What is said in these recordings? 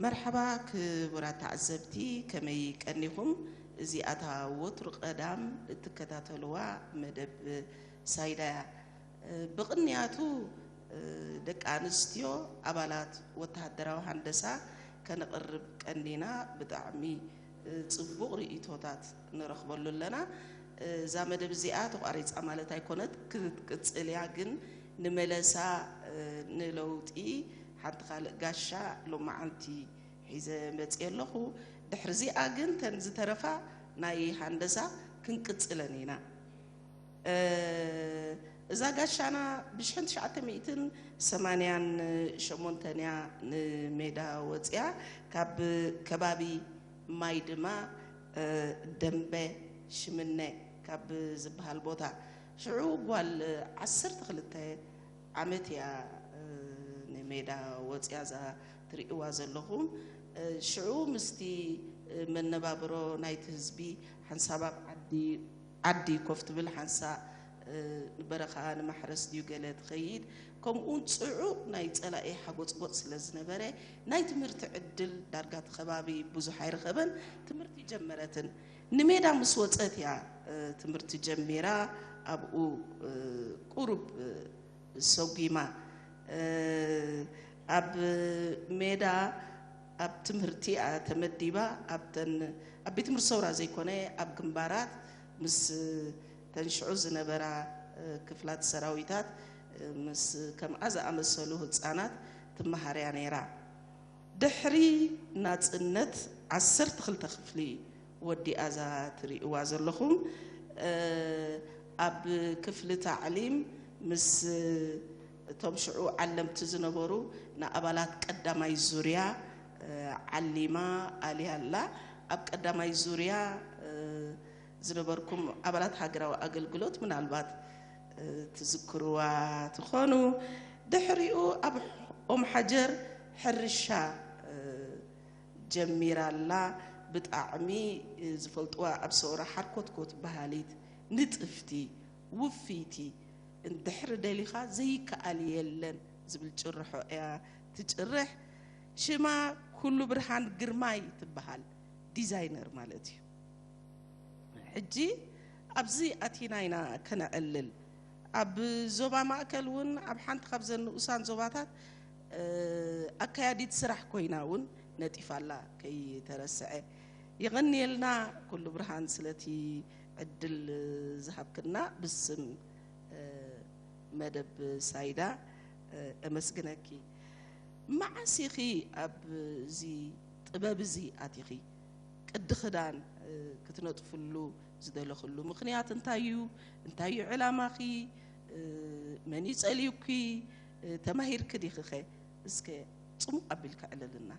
መርሓባ ክቡራት ተዓዘብቲ፣ ከመይ ቀኒኹም? እዚኣታ ወትሩ ቀዳም እትከታተልዋ መደብ ሳይዳ እያ። ብቕንያቱ ደቂ ኣንስትዮ ኣባላት ወተሃደራዊ ሃንደሳ ከነቕርብ ቀኒና። ብጣዕሚ ጽቡቕ ርእይቶታት ንረኽበሉ ኣለና። እዛ መደብ እዚኣ ተቋሪጻ ማለት ኣይኮነት፣ ክትቅጽል እያ። ግን ንመለሳ ንለውጢ ሓንቲ ካልእ ጋሻ ሎማዓንቲ ሒዘ መጽየ ኣለኹ። ድሕሪ እዚኣ ግን ተን ዝተረፋ ናይ ሃንደሳ ክንቅጽለን ኢና። እ፣ እዛ ጋሻና ብሽሕን ትሽዓተ ሚእትን ሰማንያን ሸሞንተን እያ ንሜዳ ወጽያ። ካብ ከባቢ ማይ ድማ፣ እ፣ ደምበ ሽምነ ካብ ዝበሃል ቦታ። ሽዑ ጓል ዓሰርተ ክልተ ዓመት እያ፣ እ፣ ንሜዳ ወጽያ እዛ ትርእይዋ ዘለኹም። እ፣ ሽዑ ምስቲ፣ እ፣ መነባብሮ ናይቲ ህዝቢ ሓንሳብ ኣብ ዓዲ፣ ዓዲ ኮፍ ትብል፣ ሓንሳእ፣ እ፣ ንበረኻ ንማሕረስ ድዩ ገለ ትኸይድ። ከምኡውን ጽዑቕ ናይ ጸላኢ ሓጎጽጎጽ ስለ ዝነበረ፣ ናይ ትምህርቲ ዕድል ዳርጋ እቲ ከባቢ ብዙሕ ኣይረኸበን። ትምህርቲ ጀመረትን ንሜዳ ምስ ወጸት እያ፣ እ፣ ትምህርቲ ጀሚራ። ኣብኡ፣ እ፣ ቁሩብ፣ እ፣ ሰጒማ፣ እ፣ ኣብ ሜዳ ኣብ ትምህርቲ እያ ተመዲባ። ኣብተን፣ ኣብ ቤት ትምህርቲ ሰውራ ዘይኮነ፣ ኣብ ግንባራት ምስ ተን ሽዑ ዝነበራ፣ እ፣ ክፍላት ሰራዊታት፣ እ፣ ምስ ከምኣ ዝኣመሰሉ ህጻናት ትመሃር እያ ነይራ። ድሕሪ ናጽነት ዓሰርተ ክልተ ክፍሊ ወዲኣ እዛ ትርእይዋ ዘለኹም፣ እ፣ ኣብ ክፍሊ ታዕሊም ምስ እቶም ሽዑ ዓለምቲ ዝነበሩ ንኣባላት ቀዳማይ ዙርያ፣ እ፣ ዓሊማ ኣልያ ኣላ። ኣብ ቀዳማይ ዙርያ፣ እ፣ ዝነበርኩም ኣባላት ሃገራዊ ኣገልግሎት ምናልባት፣ እ፣ ትዝክርዋ ትኾኑ። ድሕሪኡ ኣብ ኦም ሓጀር ሕርሻ፣ እ፣ ጀሚራ ኣላ። ብጣዕሚ፣ እ፣ ዝፈልጥዋ ኣብ ሰውራ ሓርኮትኮት በሃሊት፣ ንጥፍቲ፣ ውፍይቲ፣ እንድሕሪ ደሊኻ ዘይከኣል የለን ዝብል ጭርሖ እያ ትጭርሕ። ሽማ ኩሉ ብርሃን ግርማይ ትበሃል። ዲዛይነር ማለት እዩ። ሕጂ ኣብዚ ኣቲና ኢና ከነዕልል። ኣብ ዞባ ማእከል እውን ኣብ ሓንቲ ካብዘን ንኡሳን ዞባታት፣ እ፣ ኣካያዲት ስራሕ ኮይና እውን ነጢፋ ኣላ ከይተረስዐ። የቐንየልና ኩሉ ብርሃን ስለቲ ዕድል ዝሃብክና ብስም፣ እ፣ መደብ ሳይዳ፣ እ፣ እመስግነኪ። መዓስ ኢኺ ኣብዚ ጥበብ እዚ ኣቲኺ? ቅዲ ክዳን፣ እ፣ ክትነጥፍሉ ዝደለኽሉ ምኽንያት እንታይ እዩ? እንታይ እዩ ዕላማኺ? እ፣ መን እዩ ጸልዩኪ? እ፣ ተማሂርኪ ዲኺኸ? እስከ ጽሙቕ ኣቢልካ ዕለልና።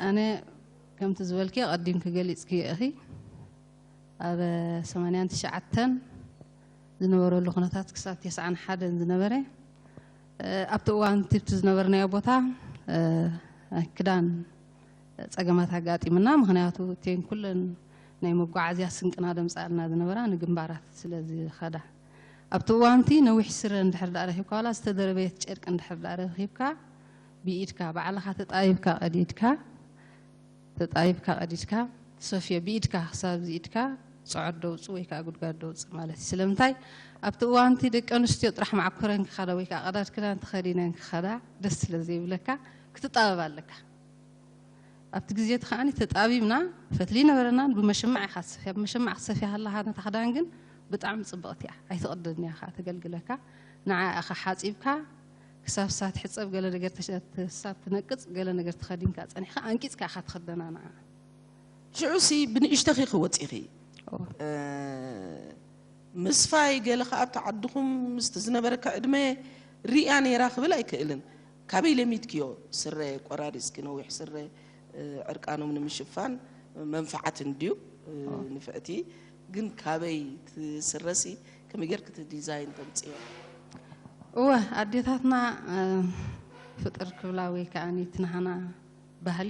ኣነ ከምቲ ዝበልኪ፣ ኣቐዲምኪ ገሊጽክዮ ኢኺ። ኣብ ሰማንያን ትሽዓተን ዝነበረሉ ኩነታት ክሳብ ተስዓን ሓደን ዝነበረ፣ እ፣ ኣብቲ እዋን እቲ ዝነበርናዮ ቦታ፣ እ፣ ናይ ክዳን ጸገማት ኣጋጢምና። ምኽንያቱ እተን ኩለን ናይ መጓዓዝያ ስንቅና ደምጻልና ዝነበራ ንግንባራት ስለ ዝኸዳ። ኣብቲ እዋንቲ ነዊሕ ስረ እንድሕር ደኣ ረኺብካ፣ ዋላ ዝተደረበየት ጨርቂ እንድሕር ደኣ ረኺብካ፣ ብኢድካ ባዕልኻ ተጣቢብካ ቀዲድካ፣ ተጣቢብካ ቀዲድካ፣ ትሰፍዮ ብኢድካ ክሳብ እዚ ኢድካ ጽዖት ደውጽእ ወይ ከኣ ጉድጓድ ደውጽእ ማለት እዩ። ስለምንታይ? ኣብቲ እዋንቲ ደቂ ኣንስትዮ ጥራሕ መዓኮረን ክኸዳ ወይ ከኣ ቀዳድ ክዳን ተኸዲነን ክኸዳ ደስ ስለ ዘይብለካ፣ ክትጣበብ ኣለካ። ኣብቲ ግዜ እቲ ከኣኒ ተጣቢብና፣ ፈትሊ ነበረናን ብመሸማዕ ኢኻ ትሰፍያ። ብመሸማዕ ክትሰፍያ ከለኻ ነታ ክዳን ግን ብጣዕሚ ጽብቕቲ እያ። ኣይትቕደድን እያ ከኣ ተገልግለካ። ንዓ ኢኻ ሓጺብካ፣ ክሳብ እሳ ትሕጸብ ገለ ነገር ተሸ-፣ ክሳብ ትነቅጽ ገለ ነገር ተኸዲንካ ጸኒሕካ፣ ኣንቂጽካ ኢኻ ትኽደና ንዓ። ሽዑሲ ብንእሽተኺ ክወጺኺ። ኦ። እ፣ ምስፋይ ገለ ከኣ ኣብቲ ዓድኹም ምስቲ ዝነበረካ ዕድመ ሪእያ ነይራ ክብል ኣይክእልን። ካበይ ለሚድክዮ? ስረ ቆራሪጽኪ፣ ነዊሕ ስረ፣ እ፣ ዕርቃኖም ንምሽፋን መንፍዓት እንድዩ፣ እ፣ ንፍዕቲ። ግን ካበይ ትስረሲ? ከመይ ጌርክ እቲ ዲዛይን ተምጽዮ? እወ፣ ኣዴታትና፣ እ፣ ፍጥር ክብላ ወይ ከኣ እቲ ናህና ባህሊ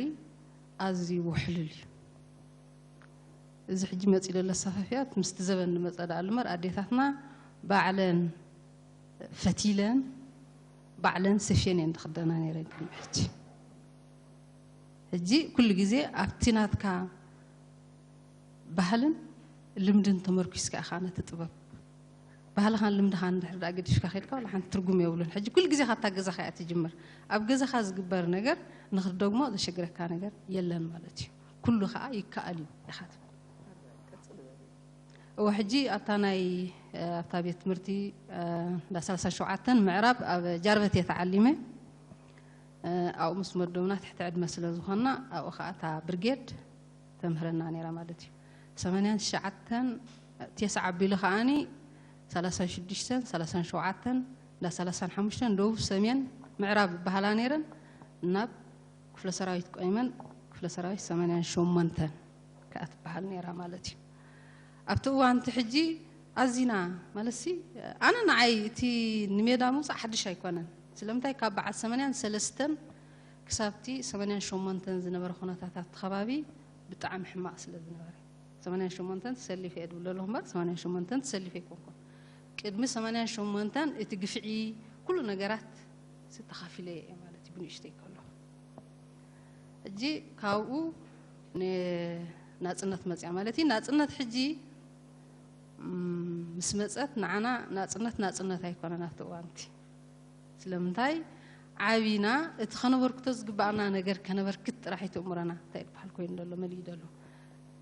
ኣዝዩ ውሕሉል እዩ። እዚ ሕጂ መጺኡ ዘሎ ኣሰፋፍያት ምስቲ ዘበን ዝመጸ ደኣ ኣሎ እምበር፣ ኣዴታትና ባዕለን ፈቲለን፣ ባዕለን ሰፍየን እየን ዝኽደና ነይረን ቅድሚ ሕጂ። ሕጂ ኩሉ ግዜ ኣብቲ ናትካ ባህልን ልምድን ተመርኪስካ ኢኻ ነቲ ጥበብ። ባህልኻን ልምድኻን እንድሕር ደኣ ገዲፍካ ኸድካ፣ ዋላ ሓንቲ ትርጉም የብሉን። ሕጂ ኩሉ ግዜ ካብታ ገዛኻ እያ ትጅምር። ኣብ ገዛኻ ዝግበር ነገር ንኽትደግሞ ዘሸግረካ ነገር የለን ማለት እዩ። ኩሉ ኸኣ ይከኣል እዩ ኢኻ ትብል። እወ፣ ሕጂ ኣብታ ናይ፣ እ፣ ኣብታ ቤት ትምህርቲ፣ እ፣ እንዳ ሰላሳ ሸውዓተን ምዕራብ ኣብ ጃርበት እየ ተዓሊመ። እ፣ ኣብኡ ምስ መደቡና ትሕቲ ዕድመ ስለ ዝኾንና፣ ኣብኡ ኸኣ እታ ብርጌድ ተምህረና ነይራ ማለት እዩ። ሰማንያን ትሽዓተን፣ ተስዓ ኣቢሉ ኸኣኒ ሰላሳን ሽዱሽተን፣ ሰላሳን ሸውዓተን፣ እንዳ ሰላሳን ሓሙሽተን ደቡብ ሰሜን ምዕራብ ይበሃላ ነይረን። ናብ ክፍለ ሰራዊት ቆይመን፣ ክፍለ ሰራዊት ሰማንያን ሸሞንተን ከኣ ትበሃል ነይራ ማለት እዩ። ኣብቲ እዋን እቲ ሕጂ ኣዚና ማለትሲ፣ ኣነ ንዓይ እቲ ንሜዳ ምውጻእ ሓድሽ ኣይኮነን። ስለምንታይ ካብ በዓል ሰማንያን ሰለስተን ክሳብቲ ሰማንያን ሸሞንተን ዝነበረ ኩነታታት ከባቢ ብጣዕሚ ሕማቕ ስለ ዝነበረ፣ ሰማንያን ሸሞንተን ተሰሊፈ እየ ዝብል ዘለኹ እምበር ሰማንያን ሸሞንተን ተሰሊፈ ኣይኮንኩን። ቅድሚ ሰማንያን ሸሞንተን እቲ ግፍዒ ኩሉ ነገራት ተኻፊለ እየ ማለት እዩ ብንእሽተይ ከለኹ። ሕጂ ካብኡ ን-፣ ናጽነት መጽያ ማለት እዩ። ናጽነት ሕጂ፣ እም፣ ምስ መጸት ንዓና ናጽነት ናጽነት ኣይኮነን ኣብቲ እዋን እቲ። ስለምንታይ? ዓቢና፣ እቲ ከነበርክቶ ዝግባኣና ነገር ከነበርክት ጥራሕ እዩ ትእምሮና። እንታይ ዝበሃል ኮይኑ ዘሎ፣ መሊኡ ዘሎ።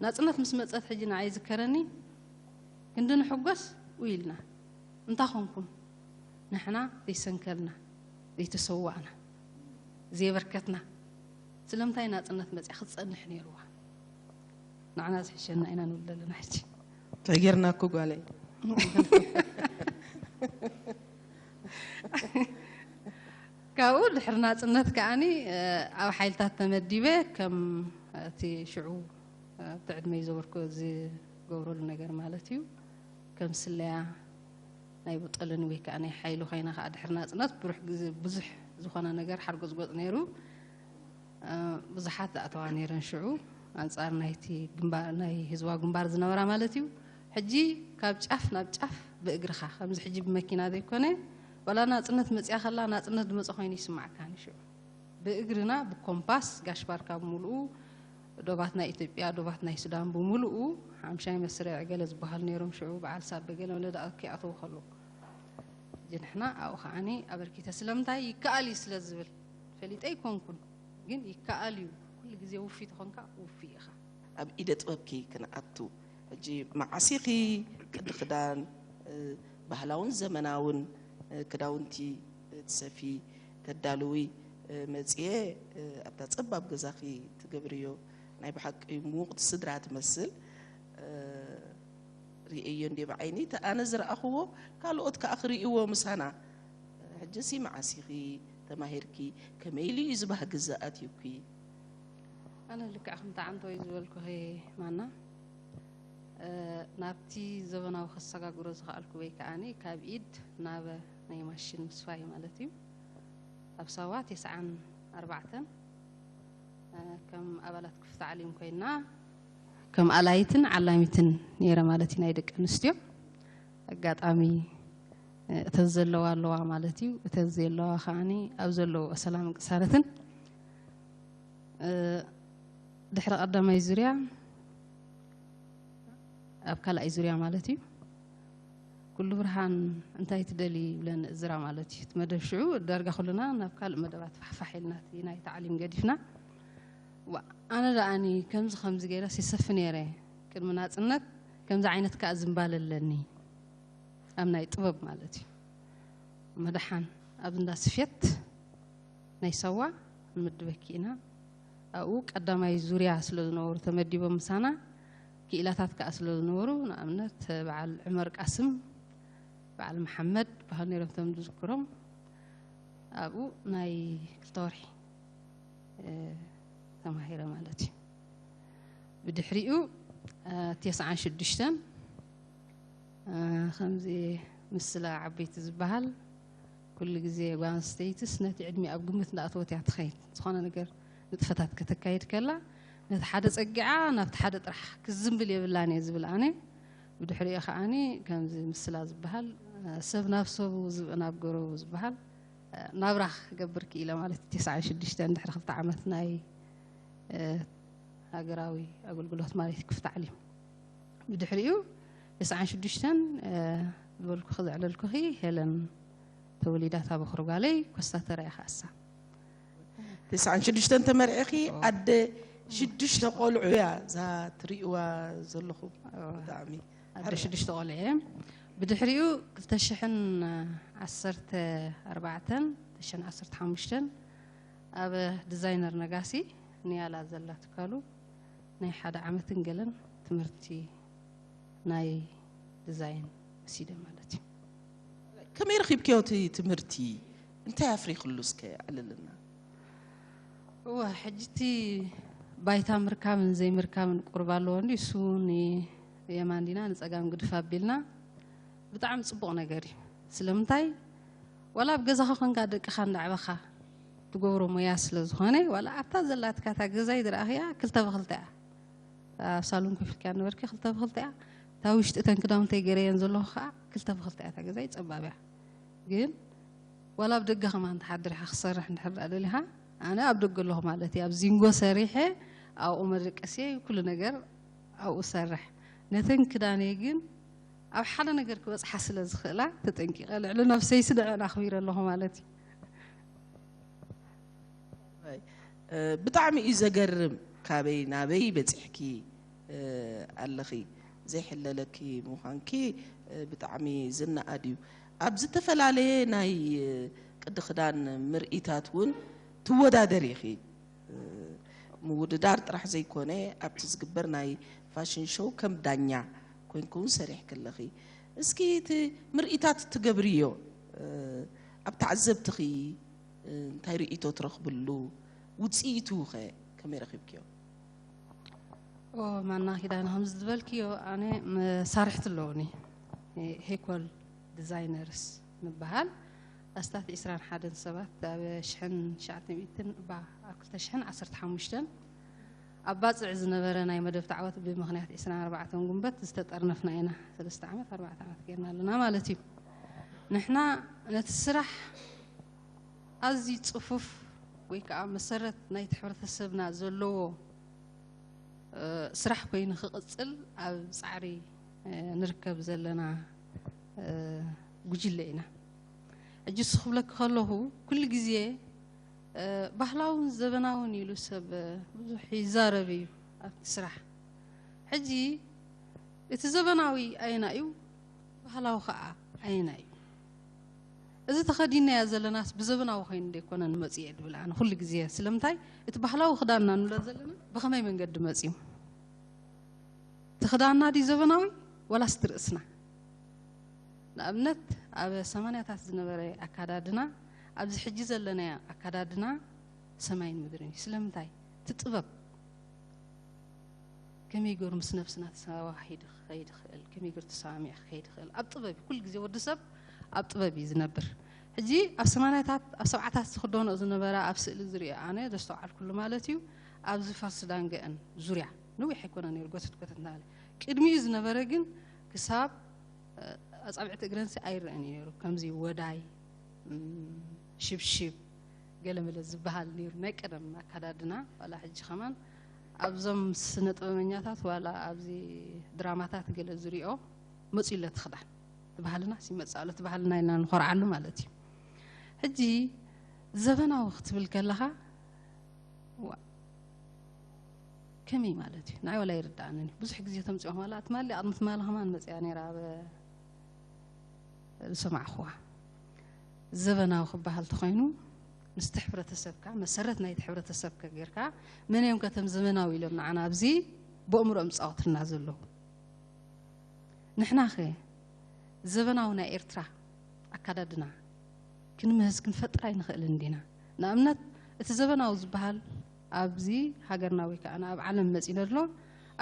ናጽነት ምስ መጸት ሕጂ ንዓይ ይዝከረኒ፣ ክንዲ ንሕጎስ ውይ ኢልና። እንታይ ኾንኩም? ንሕና ዘይሰንከልና፣ ዘይተሰዋእና፣ ዘየበርከትና፣ ስለምንታይ ናጽነት መጽያ ክትጸንሕ ነይርዋ? ንዓና ዝሕሸና ኢና ንብል ዘለና ሕጂ። እንታይ ጌርና እኮ ጓለይ። ካብኡ ድሕሪ ናጽነት ከኣኒ፣ እ፣ ኣብ ሓይልታት ተመዲበ ከም እቲ ሽዑ፣ እ፣ ኣብቲ ዕድመይ ዘበርኮ ዝገብረሉ ነገር ማለት እዩ። ከም ስለያ ናይ ብጠልን ወይ ከኣ ናይ ሓይሊ ኮይና ከኣ ድሕሪ ናጽነት ብሩሕ ግዜ ብዙሕ ዝኾነ ነገር ሓርጎጽጎጽ ነይሩ። እ፣ ብዙሓት ዝኣተዋ ነይረን ሽዑ ኣንጻር ናይቲ ግንባር፣ ናይ ህዝባዊ ግንባር ዝነበራ ማለት እዩ። ሕጂ ካብ ጫፍ ናብ ጫፍ ብእግርኻ፣ ከምዚ ሕጂ ብመኪና ዘይኮነ፣ ዋላ ናጽነት መጽያ ከላ ናጽነት ዝመጸ ኮይኑ ይስማዓካ ንሽዑ። ብእግርና ብኮምፓስ ጋሽ ባርካ ብምሉኡ፣ ዶባት ናይ ኢትዮጵያ፣ ዶባት ናይ ሱዳን ብምሉኡ፣ ሓምሻይ መስርዕ ገለ ዝበሃሉ ነይሮም ሽዑ፣ በዓል ሳበ ገለ መለ ደኣ ከይኣተዉ ከለዉ። ሕጂ ንሕና ኣብኡ ከዓኒ ኣበርኪተ ስለምንታይ ይከኣል እዩ ስለ ዝብል ፈሊጠ ኣይኮንኩን፣ ግን ይከኣል እዩ። ኩሉ ግዜ ውፊ ተኾንካ ውፊ ኢኻ። ኣብ ኢደ ጥበብኪ ክንኣቱ። ሕጂ መዓስ ኢኺ ቅዲ ክዳን፣ እ፣ ባህላውን ዘመናውን፣ እ፣ ክዳውንቲ፣ እ፣ ትሰፊ፣ ተዳልዊ፣ እ፣ መጽየ፣ እ፣ ኣብታ ጸባብ ገዛኺ ትገብርዮ ናይ ብሓቂ ምዉቕቲ ስድራ ትመስል። እ፣ ርእየዮ እንድየ ብዓይኒ፣ እቲ ኣነ ዝረኣኽዎ ካልኦት ከኣ ክርእይዎ ምሳና። ሕጂሲ መዓስ ኢኺ ተማሂርኪ? ከመይ ኢሉ እዩ እዚ ባህጊ እዚ ኣትዩኪ? ኣነ ልክዕ ከምቲ ዓንተወይ ዝበልኩኺ ማና፣ እ፣ ናብቲ ዘበናዊ ከሰጋግሮ ዝኸኣልኩ ወይ ከኣኒ ካብ ኢድ ናብ ናይ ማሽን ምስፋይ ማለት እዩ። ኣብ ሳዋ ተስዓን ኣርባዕተን፣ እ፣ ከም ኣባላት ክፍቲ ዓሊም ኮይና ከም ኣላይትን ዓላሚትን ነይረ ማለት እዩ ናይ ደቂ ኣንስትዮ። ኣጋጣሚ፣ እ፣ እተን ዘለዋ ኣለዋ ማለት እዩ። እተን ዘየለዋ ከኣኒ ኣብ ዘለውኦ ሰላም ቅሳነትን፣ እ፣ ድሕሪ ቀዳማይ ዙርያ ኣብ ካልኣይ ዙርያ ማለት እዩ። ኩሉ ብርሃን እንታይ ትደሊ ይብለን እዝራ ማለት እዩ። እቲ መደብ ሽዑ ዳርጋ ኩልና ናብ ካልእ መደባት ፋሕፋሕ ኢልና እቲ ናይ ታዕሊም ገዲፍና። ዋ፣ ኣነ ደኣኒ ከምዚ ከምዚ ገይረ ሲሰፊ ነይረ። ቅድሚ ናጽነት ከምዚ ዓይነት ከኣ ዝንባለ ኣለኒ። ኣብ ናይ ጥበብ ማለት እዩ። መድሓን ኣብ እንዳ ስፌት ናይ ሳዋ ንምድበኪ ኢና። ኣብኡ ቀዳማይ ዙርያ ስለ ዝነበሩ ተመዲቦም ምሳና፣ ክኢላታት ከኣ ስለ ዝነበሩ፣ ንኣብነት በዓል ዑመር ቃስም፣ በዓል መሓመድ በሃሉ ነይሮም፣ እቶም ዝዝክሮም። ኣብኡ ናይ ክልተ ወርሒ እ፣ ተማሂረ ማለት እዩ። ብድሕሪኡ እ፣ ተስዓን ሽዱሽተን እ፣ ከምዚ ምስላ ዓበይቲ ዝበሃል ኩሉ ግዜ ጓል ኣንስተይትስ ነቲ ዕድሚኣ ኣብ ግምት እንዳኣተወት እያ ትኸይድ። ዝኾነ ነገር ንጥፈታት ከተካይድ ከላ ነቲ ሓደ ጸጊዓ ናብቲ ሓደ ጥራሕ ክዝምብል የብላን እየ ዝብል ኣነ። ብድሕሪኡ ከዓኒ ከምዚ ምስላ ዝበሃል እ፣ ሰብ ናብ ሰቡ ዝብኢ ናብ ገረቡ ዝበሃል እ፣ ናብራ ክገብር ክኢለ ማለት እዩ። ተስዓን ሽዱሽተን ድሕሪ ክልተ ዓመት ናይ እ፣ ሃገራዊ ኣገልግሎት ማለት እዩ፣ ክፍቲ ዓሊም። ብድሕሪኡ ተስዓን ሽዱሽተን እ፣ ዝበልኩኺ ዘዕለልኩኺ ሄለን ተወሊዳ፣ እታ በኹሪ ጓለይ። ኮስታተራ እያ ከኣሳ። ተስዓን ሽዱሽተን ተመርዒኺ፣ ኣደ ሽዱሽተ ቆልዑ እያ እዛ ትርእይዋ ዘለኹም። ብጣዕሚ ኣደ ሽዱሽተ ቆልዑ እየ። ብድሕሪኡ ክልተ ሽሕን ዓሰርተ ኣርባዕተን ክልተ ሽሕን ዓሰርተ ሓሙሽተን ኣብ ዲዛይነር ነጋሲ ንያላ ዘላ ትካሉ ናይ ሓደ ዓመትን ገለን ትምህርቲ ናይ ዲዛይን ወሲደ ማለት እዩ። ከመይ ረኺብክዮ እቲ ትምህርቲ? እንታይ ኣፍሪኽሉ እስከ ኣዕልልና። እወ፣ ሕጂ እቲ ባይታ ምርካብን ዘይምርካብን ቁርብ ኣለዎ እንዲ፣ እሱ ንየማን ዲና ንጸጋም ግድፍ ኣቢልና ብጣዕሚ ጽቡቕ ነገር እዩ። ስለምንታይ? ዋላ ኣብ ገዛኻ ኮንካ ደቅኻ እንዳዕበኻ ትገብሮ ሞያ ስለ ዝኾነ፣ ዋላ ኣብታ ዘላትካ እታ ገዛይ ዝረኣኽያ ክልተ ብክልተ እያ። ኣብ ሳሎን ኮፍ ኢልካ ነበርኪ፣ ክልተ ብክልተ እያ። እታ ውሽጢ እተን ክዳውንተይ ገይረየን ዘለኹ ከዓ ክልተ ብክልተ እያ። እታ ገዛይ ጸባብ እያ። ግን ዋላ ኣብ ደገ ከማን ትሓድር ኢኻ፣ ክሰርሕ እንድሕር ደኣ ደሊኻ፣ ኣነ ኣብ ደገ ኣለኹ ማለት እየ። ኣብ ዚንጎ ሰሪሐ ኣብኡ መደቀስየ፣ ኩሉ ነገር ኣብኡ ሰርሕ። ነተን ክዳነይ ግን ኣብ ሓደ ነገር ክበጽሓ ስለ ዝኽእላ ተጠንቂቐ ልዕሊ ነብሰይ ስድዐን ኣኽቢረ ኣለኹ ማለት እዩ። ብጣዕሚ እዩ ዘገርም። ካበይ ናበይ በፂሕኪ ኣለኺ፣ ዘይሕለለኪ ምዃንኪ ብጣዕሚ ዝነኣድ እዩ። ኣብ ዝተፈላለየ ናይ ቅዲ ክዳን ምርኢታት እውን ትወዳደሪ ኢኺ። ምውድዳር ጥራሕ ዘይኮነ፣ ኣብቲ ዝግበር ናይ ፋሽን ሾው ከም ዳኛ ኮይንኪ እውን ሰሪሕኪ ኣለኺ። እስኪ እቲ ምርኢታት ትገብርዮ ኣብ ተዓዘብትኺ እንታይ ርእይቶ ትረኽብሉ? ውፅኢቱ ኸ ከመይ ረኺብክዮ? ኦ፣ ማና ኪዳነ፣ ከምዚ ዝበልክዮ ኣነ መሳርሕቲ ኣለውኒ። ሄኮል ዲዛይነርስ ንበሃል። ኣስታት ዒስራን ሓደን ሰባት ኣብ ሽሕን ትሽዓተ ሚእትን እባ ኣብ ክልተ ሽሕን ዓሰርተ ሓሙሽተን ኣብ ባጽዕ ዝነበረ ናይ መደብ ተዓወት ብምኽንያት ዒስራን ኣርባዕተን ጉንበት ዝተጠርነፍና ኢና። ሰለስተ ዓመት፣ ኣርባዕተ ዓመት ጌርና ኣለና ማለት እዩ። ንሕና ነቲ ስራሕ ኣዝዩ ጽፉፍ ወይ ከዓ መሰረት ናይቲ ሕብረተሰብና ዘለዎ እ፣ ስራሕ ኮይኑ ክቕጽል ኣብ ጻዕሪ እ፣ ንርከብ ዘለና እ፣ ጉጅለ ኢና። ሕጂ እሱ ክብለኪ ከለኹ ኩሉ ግዜ እ፣ ባህላውን ዘበናውን ኢሉ ሰብ እ፣ ብዙሕ ይዛረብ እዩ ኣብቲ ስራሕ። ሕጂ እቲ ዘበናዊ ኣየና እዩ? ባህላዊ ኸዓ ኣየና እዩ? እዚ ተኸዲናዮ ዘለናስ ብዘበናዊ ኮይኑ ዶ ኣይኮነን ንመጽእ እየ ድብል ኣነ ኩሉ ግዜ። ስለምንታይ? እቲ ባህላዊ ክዳንና ንብሎ ዘለና ብኸመይ መንገዲ መጽዩ? እቲ ክዳንና ድዩ ዘበናዊ ወላስ እቲ ርእስና? ንኣብነት ኣብ ሰማንያታት ዝነበረ ኣካዳድና ኣብዚ ሕጂ ዘለናዮ ኣካዳድና ሰማይን ምድርን እዩ። ስለምንታይ? እቲ ጥበብ ከመይ ገይሩ ምስ ነብስና ተሰዋሂዱ ክኸይድ ይኽእል፣ ከመይ ገይሩ ተሰማሚዑ ክኸይድ ይኽእል። ኣብ ጥበብ እዩ፣ ኩሉ ግዜ ወዲ ሰብ ኣብ ጥበብ እዩ ዝነብር። ሕጂ ኣብ ሰማንያታት ኣብ ሰብዓታት ዝኽደኖ ዝነበረ ኣብ ስእሊ ዝሪኦ ኣነ ዘስተውዓልኩሉ ማለት እዩ። ኣብዚ ፋርስ ዳንገአን ዙርያ ነዊሕ ኣይኮነ ነይሩ፣ ጎተት ጎተት እናበለ ቅድሚኡ ዝነበረ ግን ክሳብ እ፣ ኣጻብዕቲ እግረንሲ ኣይረአን እዩ ነይሩ። ከምዚ ወዳይ እም፣ ሽብሽብ ገለመለ ዝበሃል ነይሩ ናይ ቀደም ኣካዳድና። ዋላ ሕጂ ከማን ኣብዞም ስነ ጥበበኛታት ዋላ ኣብዚ ድራማታት ገለ ዝሪኦ መፅዩ ኣሎ እቲ ክዳን። እቲ ባህልና ይመፅእ ኣሎ፣ እቲ ባህልና ኢልና ንኾርዓሉ ማለት እዩ። ሕጂ ዘበናዊ ክትብል ከለኻ ዋ፣ ከመይ ማለት እዩ? ንዓይ ዋላ ይርድኣንን እዩ። ብዙሕ ግዜ ተምፅኦ ማላ ትማሊ ኣብ ትማሊ ከማን መፅያ ነይራ ኣብ ዝሰማዕኹዋ። ዘበናዊ ክበሃል ተኾይኑ ምስቲ ሕብረተሰብካ መሰረት ናይቲ ሕብረተሰብካ ጌርካ መን እዮም ከ እቶም ዘመናዊ ኢሎም ንዓና ኣብዚ ብእምሮኦም ዝጻወትልና ዘለዉ። ንሕናኸ ዘበናዊ ናይ ኤርትራ ኣካዳድና ክንምህዝ ክንፈጥር ኣይንኽእልን ዲና? ንኣብነት እቲ ዘበናዊ ዝበሃል ኣብዚ ሃገርና ወይ ከኣ ኣብ ዓለም መጺኡ ዘሎ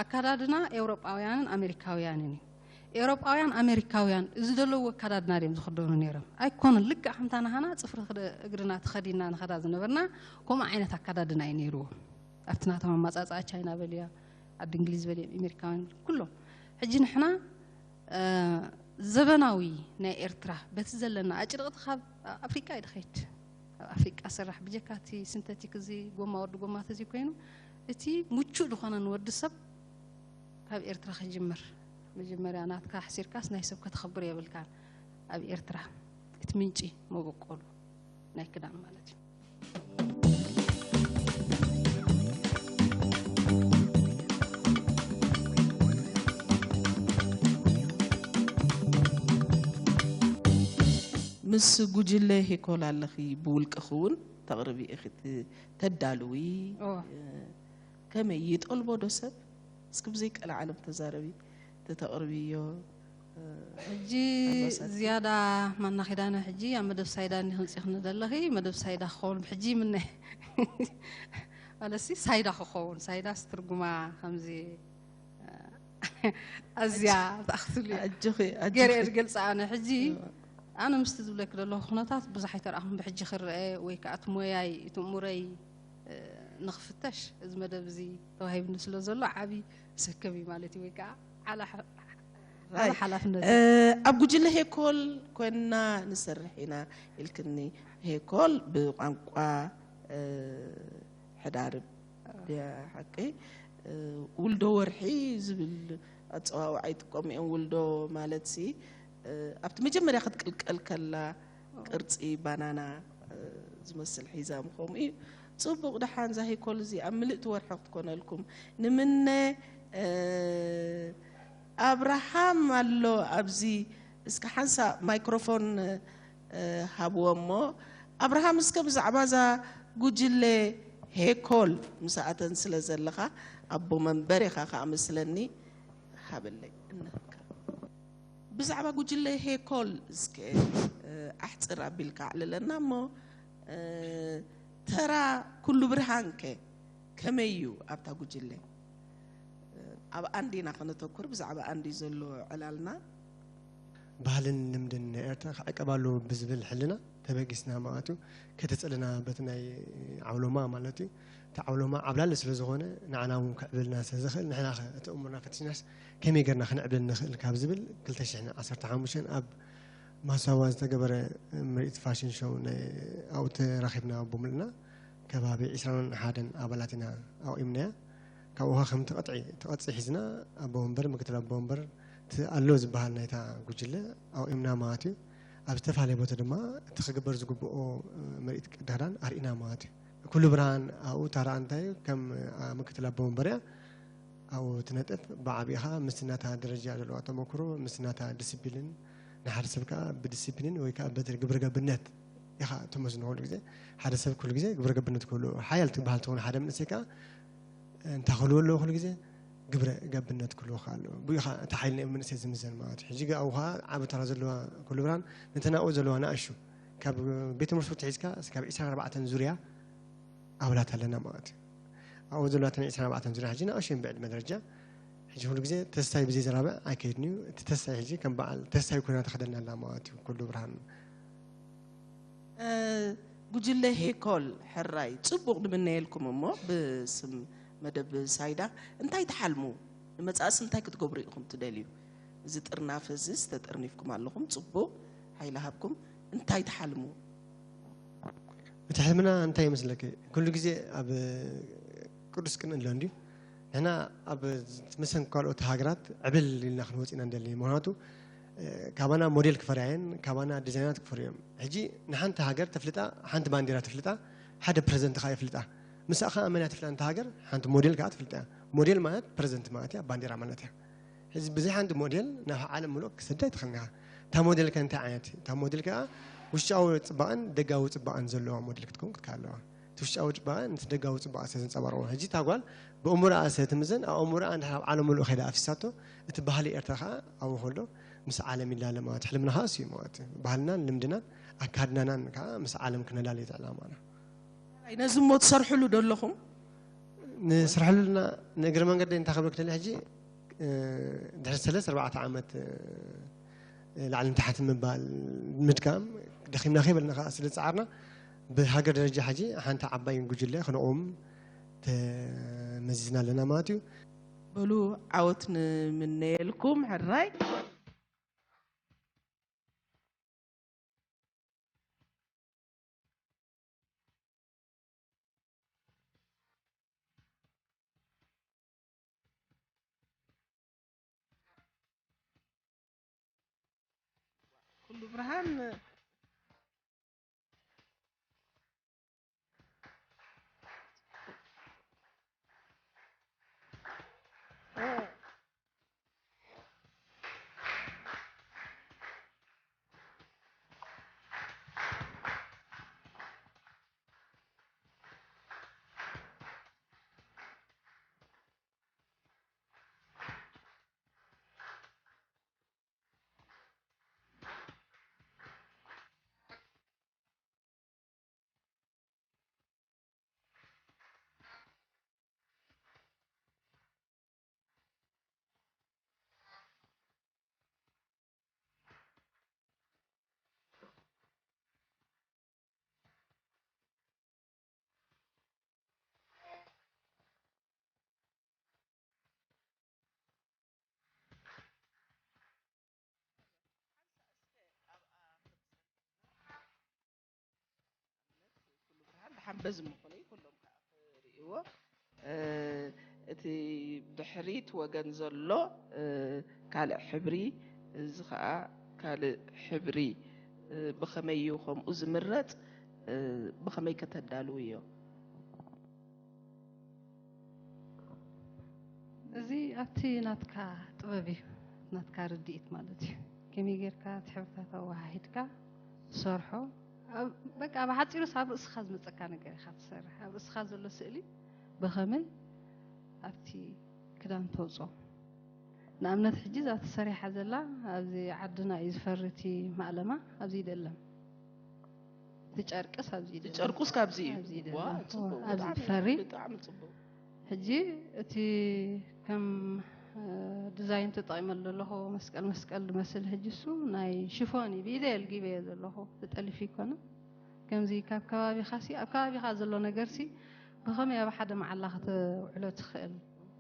ኣካዳድና ኤውሮጳውያንን ኣሜሪካውያንን እዩ። ኤውሮጳውያን ኣሜሪካውያን እዚ ዘለዎ ኣካዳድና ድዮም ዝኽደኑ ነይሮም? ኣይኮኑን። ልክዕ ከምታ ናህና ጽፍሪ ክደ- እግርና ተኸዲና ንኸዳ ዝነበርና ከምኡ ዓይነት ኣካዳድና እዩ ነይርዎም። ኣብቲ ናቶም ኣመጻጽኣ ቻይና በልያ፣ ዓዲ እንግሊዝ በልያ፣ ኣሜሪካውያን ኩሎም። ሕጂ ንሕና ዘበናዊ ናይ ኤርትራ በቲ ዘለና ኣጭርቕቲ ካብ ኣፍሪቃ እዩ ድኸይድ። ኣብ ኣፍሪቃ ስራሕ ብጀካ እቲ ሲንተቲክ እዚ ጎማ ወዲ ጎማ ተዚ ኮይኑ እቲ ምቹእ ዝኾነ ንወዲ ሰብ ካብ ኤርትራ ክጅምር። መጀመርያ ናትካ ኣሕሲርካስ ናይ ሰብ ከተኽብር የብልካን። ኣብ ኤርትራ እቲ ምንጪ መበቆሉ ናይ ክዳን ማለት እዩ። ምስ ጉጅለ ሄኮል ኣለኺ፣ ብውልቅኺ እውን ተቕርቢ ኢኺ፣ ት- ተዳልዊ። እወ። ከመይ ይጠልቦ ዶ ሰብ? እስኪ ብዘይ ቀልዓለም ተዛረቢ፣ እቲ ተቕርብዮ። ሕጂ ኣልባሳት። ዝያዳ ማና ኪዳነ ሕጂ ኣብ መደብ ሳይዳ እንዲ ክንጽኽኒ ዘለኺ፣ መደብ ሳይዳ ክኸውን ብሕጂ ይምነ። ማለትሲ ሳይዳ ክኸውን፣ ሳይዳስ ትርጉማ ከምዚ ኣዝያ ተኣኽትሉ እዩ። ኣጆኺ ገይረ ኣጆኺ። ዝገልጽ ኣነ ሕጂ ኣነ ምስቲ ዝብለክ ዘለኹ ኩነታት ብዙሕ ኣይተረኣኹን። ብሕጂ ክረአ ወይ ከዓ እቲ ሞያይ እቲ እሙረይ እ፣ ንኽፍተሽ እዚ መደብ እዚ ተዋሂብኒ ስለ ዘሎ ዓቢ ሰከብ እዩ ማለት እዩ፣ ወይ ከዓ ዓላ ሓ- ዓቢ ኣይ፣ ሓላፍነት እ፣ ኣብ ጉጅለ ሄኮል ኮይንና ንሰርሕ ኢና ኢልክኒ። ሄኮል ብቋንቋ እ፣ ሕዳርብ ድያ ሓቂ? እ፣ ውልዶ ወርሒ ዝብል ኣጸዋውዓ ይጥቀሙ እዮም። ውልዶ ማለት ሲ እ፣ ኣብቲ መጀመርያ ክትቅልቀል ከላ ቅርጺ ባናና እ፣ ዝመስል ሒዛ ምኾኑ እዩ። ጽቡቕ ደሓን ዛሂኮል እዚ ኣብ ምልእቲ ወርሒ ክትኮነልኩም ንምነ እ፣ ኣብርሃም ኣሎ ኣብዚ እስከ ሓንሳእ ማይክሮፎን እ፣ ሃብዎ እሞ ኣብርሃም እስከ ብዛዕባ እዛ ጉጅለ ሄኮል ምስኣተን ስለ ዘለኻ ኣቦ መንበር ኢኻ ከኣ መስለኒ ሃበለይ እናሃብካ ብዛዕባ ጉጅለ ሄኮል እስከ ኣሕፅር ኣቢልካ ኣዕልለና እሞ ተራ ኩሉ ብርሃን ከ ከመይ እዩ ኣብታ ጉጅለ? ኣብ ኣንድ ኢና ከነተኩር ብዛዕባ ኣንድ እዩ ዘሎ ዕላልና። ባህልን ልምድን ናይ ኤርትራ ክዕቀብ ኣለዎ ብዝብል ሕልና ተበጊስና ማለት እዩ። ከተጸልና በቲ ናይ ዓውሎማ ማለት እዩ። እቲ ዓውሎማ ዓብላሊ ስለ ዝኾነ ንዓና እውን ክዕብልና ስለ ዝኽእል ንሕና ኸ እቲ እሙርና ፈቲሽናስ ከመይ ጌርና ክንዕብል ንኽእል ካብ ዝብል ክልተ ሽሕን ዓሰርተ ሓሙሽተን ኣብ ማሳዋ ዝተገበረ ምርኢት ፋሽን ሾው ናይ ኣብኡ ተራኺብና ብምሉእና ከባቢ ዕስራን ሓደን ኣባላት ኢና ኣቑምናያ። ካብኡ ኸዓ ከምቲ ቅጥዒ እቲ ቅርጺ ሒዝና ኣቦ ወንበር ምክትል ኣቦ ወንበር እቲ ኣሎ ዝበሃል ናይታ ጉጅለ ኣቑምና ማለት እዩ። ኣብ ዝተፈላለየ ቦታ ድማ እቲ ክግበር ዝግብኦ ምርኢት ቅዲ ክዳን ኣርኢና ማለት እዩ። ኩሉ ብርሃን ኣብኡ ታራ እንታይ እዩ ከም ምክትል ኣቦ ወንበር እያ። ኣብኡ ትነጥፍ ብዓቢኡ ኸዓ ምስቲ ናታ ደረጃ ዘለዋ ተመክሮ ምስቲ ናታ ዲስፕሊን ንሓደ ሰብ ከዓ ብዲስፕሊን ወይ ከዓ በቲ ግብረ ገብነት ኢኻ ትመስኖ ኩሉ ግዜ ሓደ ሰብ ኩሉ ግዜ ግብረ ገብነት ክህሉ ሓያል ትበሃል ትኸውን ሓደ መንእሰይ ከዓ እንታይ ክህልዎ ኣለዎ ኩሉ ግዜ ግብረ ገብነት ክህልዎ ከዓ ኣለዎ ብኡ ከዓ እቲ ሓይሊ ናይ መንእሰይ ዝምዘን ማለት እዩ ሕጂ ኣብኡ ከዓ ዓቢ ተራ ዘለዋ ኩሉ ብርሃን ነተን ኣብኡ ዘለዋ ንኣሹ ካብ ቤት ትምህርቲ ሒዝካ እስካብ ዕስራን ኣርባዕተን ዙርያ ኣባላት ኣለና ማለት እዩ ኣብኡ ዘለዋ እተን ዕስራን ኣርባዕተን ዙርያ ሕጂ ንኣሽን ብዕድመ ደረጃ ሕጂ ኩሉ ግዜ ተስታይ ብዘይ ዘራብዕ ኣይከይድን እዩ እቲ ተስታይ ሕጂ ከም በዓል ተስታይ ኮይና ተኸደልና ኣላ ማለት እዩ ኩሉ ብርሃን ጉጅለ ሄኮል ሕራይ ጽቡቕ ንምነየልኩም እሞ ብስም መደብ ሳይዳ እንታይ ትሓልሙ ንመጻእስ እንታይ ክትገብሩ ኢኹም ትደልዩ እዚ ጥርናፈ እዚስ ተጠርኒፍኩም ኣለኹም ጽቡቕ ሓይሊ ሃብኩም እንታይ ትሓልሙ እቲ ሕልምና እንታይ ይመስለኪ? ኩሉ ግዜ ኣብ ቅዱስ ቅንኢ ኣሎ እንድዩ። ንሕና ኣብ መሰን ካልኦት ሃገራት ዕብል ኢልና ክንወፅ ኢና እንደሊ። ምክንያቱ ካባና ሞዴል ክፈርያ እየን፣ ካባና ዲዛይናት ክፈርዩ እዮም። ሕጂ ንሓንቲ ሃገር ተፍልጣ፣ ሓንቲ ባንዲራ ተፍልጣ፣ ሓደ ፕረዚደንት ከዓ የፍልጣ። ምስኣ ከዓ መን እያ ተፍልጣ? እታ ሃገር ሓንቲ ሞዴል ከዓ ተፍልጣ እያ። ሞዴል ማለት ፕረዚደንት ማለት እያ፣ ባንዲራ ማለት እያ። ሕዚ ብዘይ ሓንቲ ሞዴል ናብ ዓለም ምሉእ ክሰዳ ኣይትኽእልን ኢኻ። እታ ሞዴል ከ እንታይ ዓይነት? እታ ሞዴል ከኣ ውሽጣዊ ጽባቐን ደጋዊ ጽባቐን ዘለዋ ሞዴል ክትከውን ክትከኣል ኣለዋ። እቲ እቲ ውሽጣዊ ጽባቐ ነቲ ደጋዊ ጽባቐ ስለ ዘንጸባርቖ። ሕጂ እታ ጓል ብእምሮኣ ስለ ትምዘን፣ ኣብ እምሮኣ እንድሕር ኣብ ዓለም ምሉእ ከይዳ ኣፍሲሳቶ፣ እቲ ባህሊ ኤርትራ ከኣ ኣብኡ ከሎ ምስ ዓለም ይላለ ማለት እዩ። ሕልምና ከኣ እሱ እዩ ማለት እዩ። ባህልናን ልምድናን ኣካድናናን ከኣ ምስ ዓለም ክነላልዮ እቲ ዕላማና። ኣይ፣ ነዚ እሞ ትሰርሕሉ ዶ ኣለኹም? ንስርሐሉና ንእግሪ መንገደይ እንታይ ክብለክ ደሊ ሕጂ፣ እ፣ ድሕሪ ሰለስተ ኣርባዕተ ዓመት፣ እ፣ ላዕልን ታሕትን ምባል፣ ምድካም፣ ደኺምና ከይበልና ከኣ ስለ ዝጸዓርና፣ ብሃገር ደረጃ ሕጂ ሓንቲ ዓባይ ጉጅለ ክንቆም ተመዚዝና ኣለና ማለት እዩ። በሉ፣ ዓወት ንምነየልኩም። ሕራይ። ኩሉ ብርሃን። ሓንበዝ ምኾነ ኩሎም ከዓ ክርእይዎ። እ፣ እቲ ድሕሪት ወገን ዘሎ፣ እ፣ ካልእ ሕብሪ፣ እዚ ከዓ ካልእ ሕብሪ፣ እ፣ ብኸመይ እዩ ከምኡ ዝምረፅ? እ፣ ብኸመይ ከተዳልውዮ? እዚ ኣብቲ ናትካ ጥበብ እዩ፣ ናትካ ርድኢት ማለት እዩ። ከመይ ጌርካ እቲ ሕብርታት ኣወሃሂድካ ትሰርሖ? ኣብ፣ በቃ፣ ብሓጺሩስ ኣብ ርእስኻ ዝመጸካ ነገር ኢኻ ትሰርሕ። ኣብ ርእስኻ ዘሎ ስእሊ ብኸመይ ኣብቲ ክዳን ተውጾ? ንኣብነት፣ ሕጂ እዛ ተሰሪሓ ዘላ ኣብዚ ዓድና እዩ ዝፈሪ እቲ ማእለማ፣ ኣብዚ ይደለም። እቲ ጨርቅስ ኣብዚ እቲ ይደለም። ጨርቁስ ካብዚ እዩ። ኣብዚ ይደለም። ዋ፣ ጽቡቕ፣ ኣብዚ ብጣዕሚ፣ ትፈሪ። ብጣዕሚ ጽቡቕ። ሕጂ እቲ ከም፣ እ፣ ዲዛይን ተጠቒመሉ ዘለኹ መስቀል መስቀል ዝመስል፣ ሕጂ እሱ ናይ ሽፎን እዩ፣ ብኢደይ ኣልጊበዮ ዘለኹ፣ ተጠሊፉ ኣይኮነን። ከምዚ ካብ ከባቢኻሲ፣ ኣብ ከባቢኻ ዘሎ ነገርሲ ብኸመይ ኣብ ሓደ መዓላ ከተውዕሎ ትኽእል?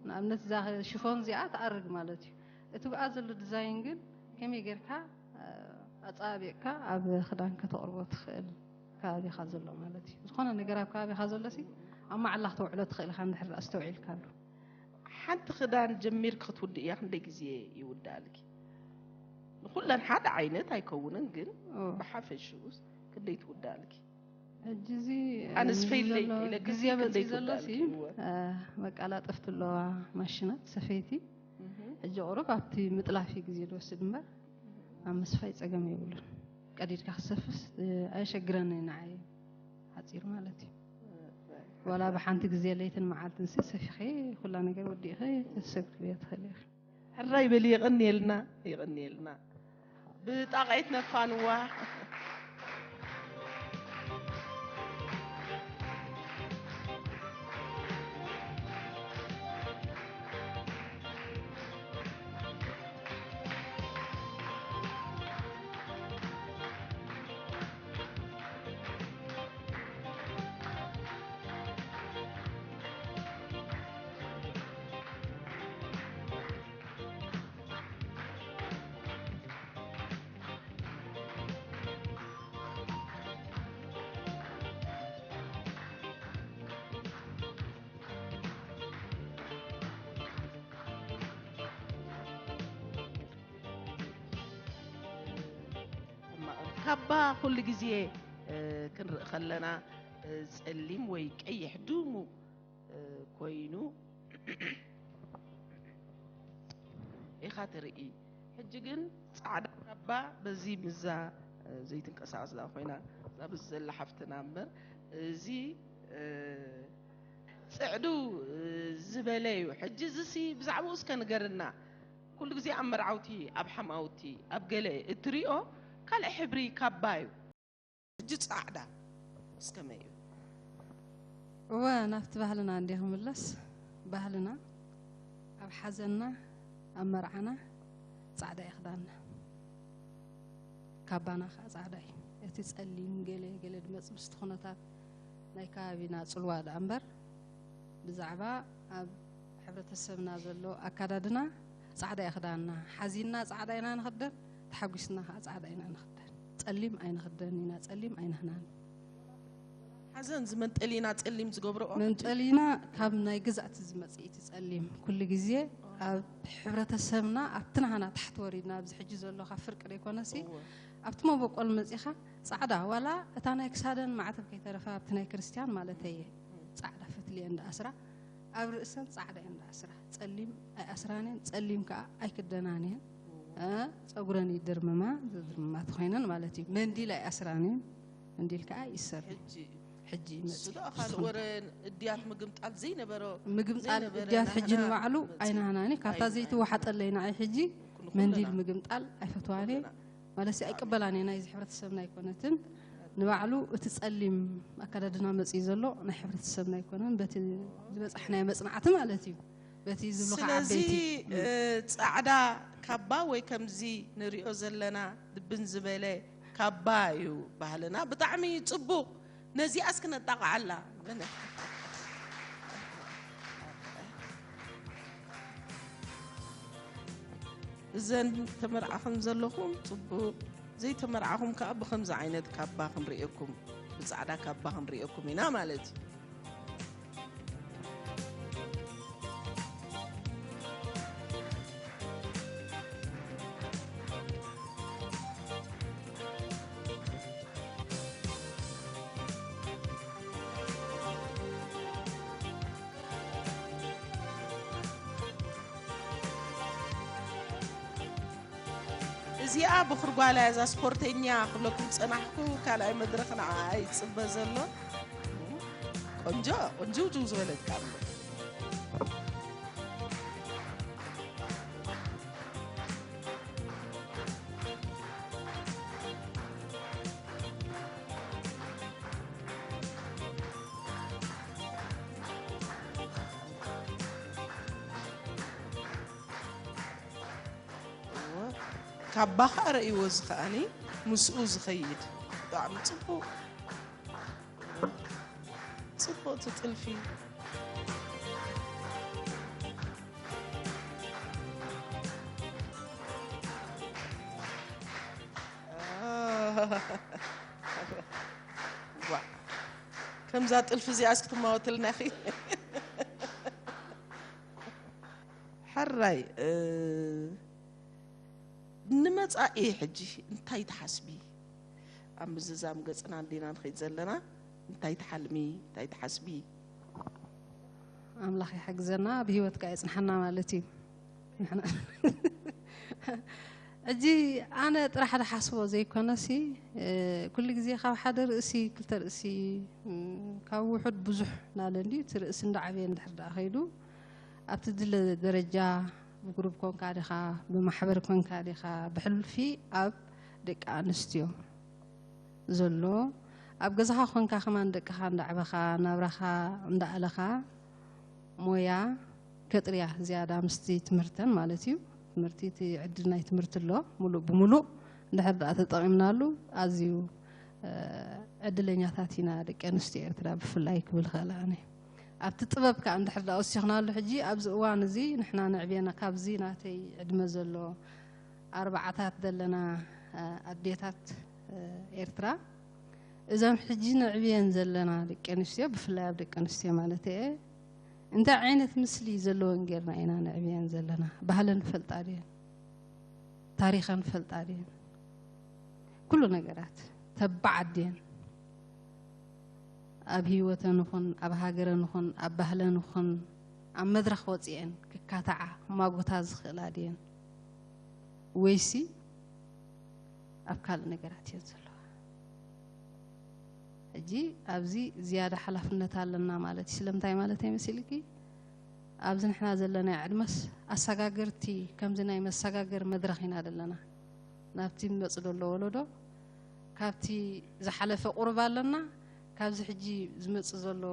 ንኣብነት እዛ ሽፎን እዚኣ ትኣርግ ማለት እዩ። እቲ ብኣ ዘሎ ዲዛይን ግን ከመይ ጌርካ፣ እ፣ ኣጸባቢቕካ ኣብ ክዳን ከተቕርቦ ትኽእል? ከባቢኻ ዘሎ ማለት እዩ። ዝኾነ ነገር ኣብ ከባቢኻ ዘሎሲ ኣብ መዓላ ክተውዕሎ ትኽእል ኢኻ፣ እንድሕር ኣስተውዒልካሉ። ሓንቲ ክዳን ጀሚርኪ ክትውድእያ ክንደይ ግዜ ይውድኣልኪ? ንኹለን ሓደ ዓይነት ኣይከውንን፣ ግን ኦ። ብሓፈሽኡስ ክንደይ ትውድኣልኪ? ሕጂ እዚ ኣነስ እዚ ፈይለይ ዘሎ ኢለካ ግዜ ክንደይ በፂ ዘሎሲ፣ ትውድኣልኪ? እወ። እ፣ መቀላጠፍቲ ኣለዋ ማሽናት ሰፈይቲ። እህ። ሕጂ ቁሩብ ኣብቲ ምጥላፍ እዩ ግዜ ዝወስድ እምበር፣ ኣብ ምስፋይ ጸገም የብሉን። ቀዲድካ ክሰፍስ፣ እ፣ ኣየሸግረንን ንዓይ፣ ሓጺር ማለት እዩ። ዋላ ብሓንቲ ግዜ ለይትን መዓልትን ሲ ሰፊኺ ኩላ ነገር ወዲእኺ ክትሰግርዮ ትኽእሊ ኢኺ። ሕራይ በሊ፣ የቐንየልና፣ የቐንየልና። ብጣቕዒት ነፋንዋ። ሕማቕ። ካባ ኩሉ ግዜ፣ እ፣ ክንርኢ ከለና፣ እ፣ ጸሊም ወይ ቀይሕ ድሙቕ፣ እ፣ ኮይኑ ኢኻ ትርኢ። ሕጂ ግን ጻዕዳ ካባ በዚ ምዛ፣ እ፣ ዘይትንቀሳቐስ ደኣ ኮይና፣ እዛ በዚ ዘላ ሓፍትና እምበር፣ እዚ እ፣ ጽዕዱ፣ እ፣ ዝበለ እዩ። ሕጂ እዚሲ ብዛዕባኡ እስከ ንገርና። ኩሉ ግዜ ኣብ መርዓውቲ፣ ኣብ ሓማውቲ፣ ኣብ ገለ እትሪኦ ካልእ ሕብሪ ካባ እዩ። ሕጂ ጻዕዳ እስከመይ እዩ? እወ፣ ናብቲ ባህልና እንዴ ክምለስ፣ ባህልና ኣብ ሓዘንና፣ ኣብ መርዓና ጻዕዳ ይኽዳንና። ካባና ከኣ ጻዕዳ እዩ። እቲ ጸሊም ገለ ገለ ድመጽ ምስቲ ኩነታት ናይ ከባቢና ጽልዋ ደኣ እምበር፣ ብዛዕባ ኣብ ሕብረተሰብና ዘሎ ኣካዳድና ጻዕዳ ይኽዳንና። ሓዚንና ጻዕዳ ኢና ንኽደን፣ ተሓጒስና ከኣ ጻዕዳ ኢና ንኽደን። ጸሊም ኣይንኽደን ኢና፣ ጸሊም ኣይንህናን። ሓዘን እዚ መንጠሊና ጸሊም ዝገብርኦ ሕጂ? መንጠሊና ካብ ናይ ገዛእቲ ዝመጽእ እቲ ጸሊም። ኩሉ ግዜ ኣብ ሕብረተሰብና፣ ኣብቲ ናህና ታሕቲ ወሪድና፣ ኣብዚ ሕጂ ዘሎ ካብ ፍርቂ ደይኮነሲ፣ እወ። ኣብቲ መበቆል መጺኻ ጻዕዳ፣ ዋላ እታ ናይ ክሳደን ማዕተብ ከይተረፈ፣ ኣብቲ ናይ ክርስትያን ማለተይ እየ፣ ጻዕዳ ፈትሊ እየን ዝኣስራ፣ ኣብ ርእሰን ጻዕዳ እየን ዝኣስራ። ጸሊም ኣይኣስራን እየን፣ ጸሊም ከኣ ኣይክደናን እየን። እ፣ ጸጉረን ይድርምማ፣ ዝድርምማ ተኾይነን ማለት እዩ። መንዲል ኣይኣስራን እየን፣ መንዲል ከኣ ይእሰር። ሕጂ ሕጂ እሱ መጺኡ ዶ ካልእ ክስኹም ወረ እድያት ምግምጣል ዘይነበሮ፣ ምግምጣል ዘይነበረ እድያት ሕጂ ናህና ንባዕሉ መጺኡ። ኣይናህናኒ፣ ካብታ ኣይናህናኒ። ዘይትወሓጠለይ ንዓይ ሕጂ ኩሉ መንዲል ኩልና። ምግምጣል ኣይፈትዋን እየ። ኩልና። ማለት ኣይቅበላን እየ፣ ናይዚ ሕብረተሰብና ኣይኮነትን። ንባዕሉ እቲ ጸሊም ኣከዳድና መጺኡ ዘሎ ናይ ሕብረተሰብና ኣይኮነን፣ በቲ ዝበጻሕናዮ መጽናዕቲ ማለት እዩ። በቲ ዝብሉ ከዓ ስለዚ፣ ዓበይቲ። እ፣ ጻዕዳ ካባ ወይ ከምዚ ንሪኦ ዘለና ድብን ዝበለ ካባ እዩ ባህልና። ብጣዕሚ ጽቡቕ። ነዚኣስ ክነጣቕዓላ። እዘን ተመርዓኹም ዘለኹም ጽቡቕ፣ ዘይተመርዓኹም ከኣ ብኸምዚ ዓይነት ካባ ክንርእየኩም፣ ብጻዕዳ ካባ ክንርእየኩም ኢና ማለት እዩ። እዚኣ ብኽርጓላ እዛ ስፖርተኛ ክብለኩም ዝጸናሕኩ ካልኣይ መድረኽ ንዓኣ ይጽበ ዘሎ። ቆንጆ፣ ቆንጆ ጅው ዝበለት ቃል። እወ፣ ካባ ኸኣ ረእይዎ፣ እዚ ኸኣኒ ምስኡ ዝኸይድ። ብጣዕሚ ጽቡቕ። ጽቡቕ እቲ ጥልፊ። ዋእ፣ ከምዛ ጥልፊ እዚኣስ ክትማወትልና ኢኺ። ሕራይ፣ እ፣ ንመጻኢ ሕጂ እንታይ ትሓስቢ? ኣብ ምዝዛም ገጽና እንዲና ንኸይድ ዘለና፣ እንታይ ትሓልሚ? እንታይ ትሓስቢ? ኣምላኽ ይሓግዘና፣ ብህይወት ከኣ የጽንሓና ማለት እዩ። ንሕና ሕጂ ኣነ ጥራሕ ዝሓስቦ ዘይኮነሲ፣ እ፣ ኩሉ ግዜ ካብ ሓደ ርእሲ ክልተ ርእሲ፣ እ፣ ካብ ውሑድ ብዙሕ እናለ እንድዩ፣ እቲ ርእሲ እንዳዓበየ እንድሕር ደኣ ከይዱ፣ ኣብቲ ድለ ደረጃ ብግሩፕ ኮንካ ዲኻ፣ ብማሕበር ኮንካ ዲኻ፣ ብሕልፊ ኣብ ደቂ ኣንስትዮ ዘሎ፣ ኣብ ገዛኻ ኮንካ ከማን ደቅኻ እንዳዕበኻ፣ ናብራኻ እንዳኣለኻ፣ ሞያ ከጥርያ ዝያዳ ምስቲ ትምህርተን ማለት እዩ። ትምህርቲ፣ እቲ ዕድል ናይ ትምህርቲ ኣሎ፣ ሙሉእ ብሙሉእ እንድሕር ደኣ ተጠቒምናሉ፣ ኣዝዩ፣ እ፣ ዕድለኛታት ኢና ደቂ ኣንስትዮ ኤርትራ ብፍላይ ክብል እኽእል ኣነ። ኣብቲ ጥበብ ከኣ እንድሕር ደኣ ወሲኽናሉ፣ ሕጂ ኣብዚ እዋን እዚ ንሕና ነዕብየና፣ ካብዚ ናተይ ዕድመ ዘሎ ኣርባዓታት ዘለና፣ እ፣ ኣዴታት፣ እ፣ ኤርትራ፣ እዘን ሕጂ ነዕብየን ዘለና ደቂ ኣንስትዮ፣ ብፍላይ ኣብ ደቂ ኣንስትዮ ማለት እየ፣ እንታይ ዓይነት ምስሊ ዘለወን ጌርና ኢና ነዕብየን ዘለና? ባህለን ፈልጣ ድየን? ታሪኸን ፈልጣ ድየን? ኩሉ ነገራት ተባዕ ድየን? ኣብ ህይወተን ይኹን፣ ኣብ ሃገረን ይኹን፣ ኣብ ባህለን ይኹን፣ ኣብ መድረኽ ወጺኤን ክካታዓ፣ ክማጎታ ዝኽእላ ድየን? ወይሲ ኣብ ካልእ ነገራት እየን ዘለዋ? ሕጂ ኣብዚ ዝያዳ ሓላፍነት ኣለና ማለት እዩ። ስለምንታይ ማለት ኣይመሲልኪ? ኣብዚ ንሕና ዘለና ዕድመስ ኣሰጋገርቲ፣ ከምዚ ናይ መሰጋገር መድረኽ ኢና ዘለና። ናብቲ ዝመጽእ ዘሎ ወለዶ ካብቲ ዝሓለፈ ቁሩብ ኣለና፣ ካብዚ ሕጂ ዝመጽእ ዘሎ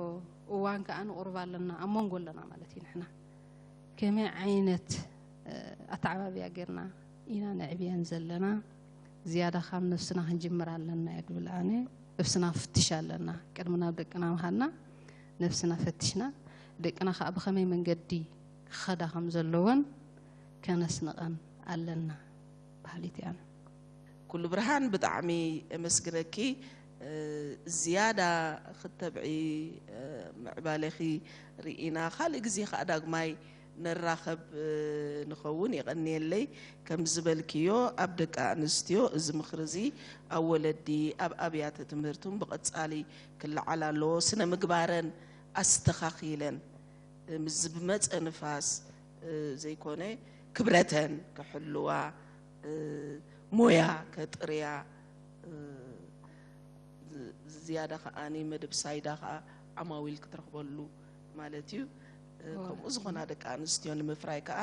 እዋን ከኣ ንቁሩብ ኣለና፣ ኣብ መንጎ ኣለና ማለት እዩ። ንሕና ከመይ ዓይነት ኣተዓባብያ ጌርና ኢና ነዕብየን ዘለና? ዝያዳ ካብ ነብስና ክንጅምር ኣለና እየ ድብል ኣነ። ነብስና ፍትሽ ኣለና። ቅድሚ ናብ ደቅና ምሃድና ነብስና ፈትሽና፣ ደቅና ከዓ ብኸመይ መንገዲ ክኸዳ ከም ዘለወን ከነስንቐን ኣለና በሃሊት እያ። ኩሉ ብርሃን፣ ብጣዕሚ እመስግነኪ። ዝያዳ ክተብዒ ምዕባለኺ ርኢና፣ ካልእ ግዜ ከዓ ዳግማይ ነራኸብ ንኸውን። የቐንየለይ። ከም ዝበልክዮ፣ ኣብ ደቂ ኣንስትዮ እዚ ምኽሪ እዚ ኣብ ወለዲ፣ ኣብ ኣብያተ ትምህርትን ብቐጻሊ ክለዓል ኣለዎ። ስነ ምግባረን ኣስተኻኺለን፣ ምስ ብመጸ ንፋስ ዘይኮነ፣ ክብረተን ክሕልዋ፣ ሞያ ከጥርያ፣ ዝያዳ ከኣ መደብ ሳይዳ ከኣ ዓማዊል ክትረኽበሉ ማለት እዩ። ከምኡ ዝኾና ደቂ ኣንስትዮ ንምፍራይ ከኣ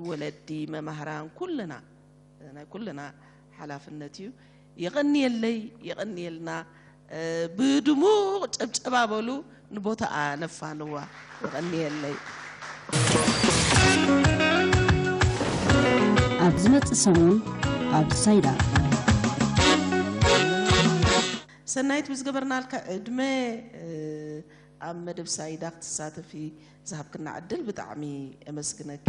ወለዲ፣ መማህራን፣ ኩልና ናይ ኩልና ሓላፍነት እዩ። የቐንየለይ፣ የቐንየልና። ብድሙቕ ጨብጨባ በሉ፣ ንቦታኣ ነፋንዋ። የቐንየለይ። ኣብ ዝመጽእ ሰሙን ኣብ ሳይዳ። ሰናይት፣ ብዝገበርናልካ ዕድመ ኣብ መደብ ሳይዳ ክትሳተፊ ዝሃብክና ዕድል ብጣዕሚ እመስግነኪ።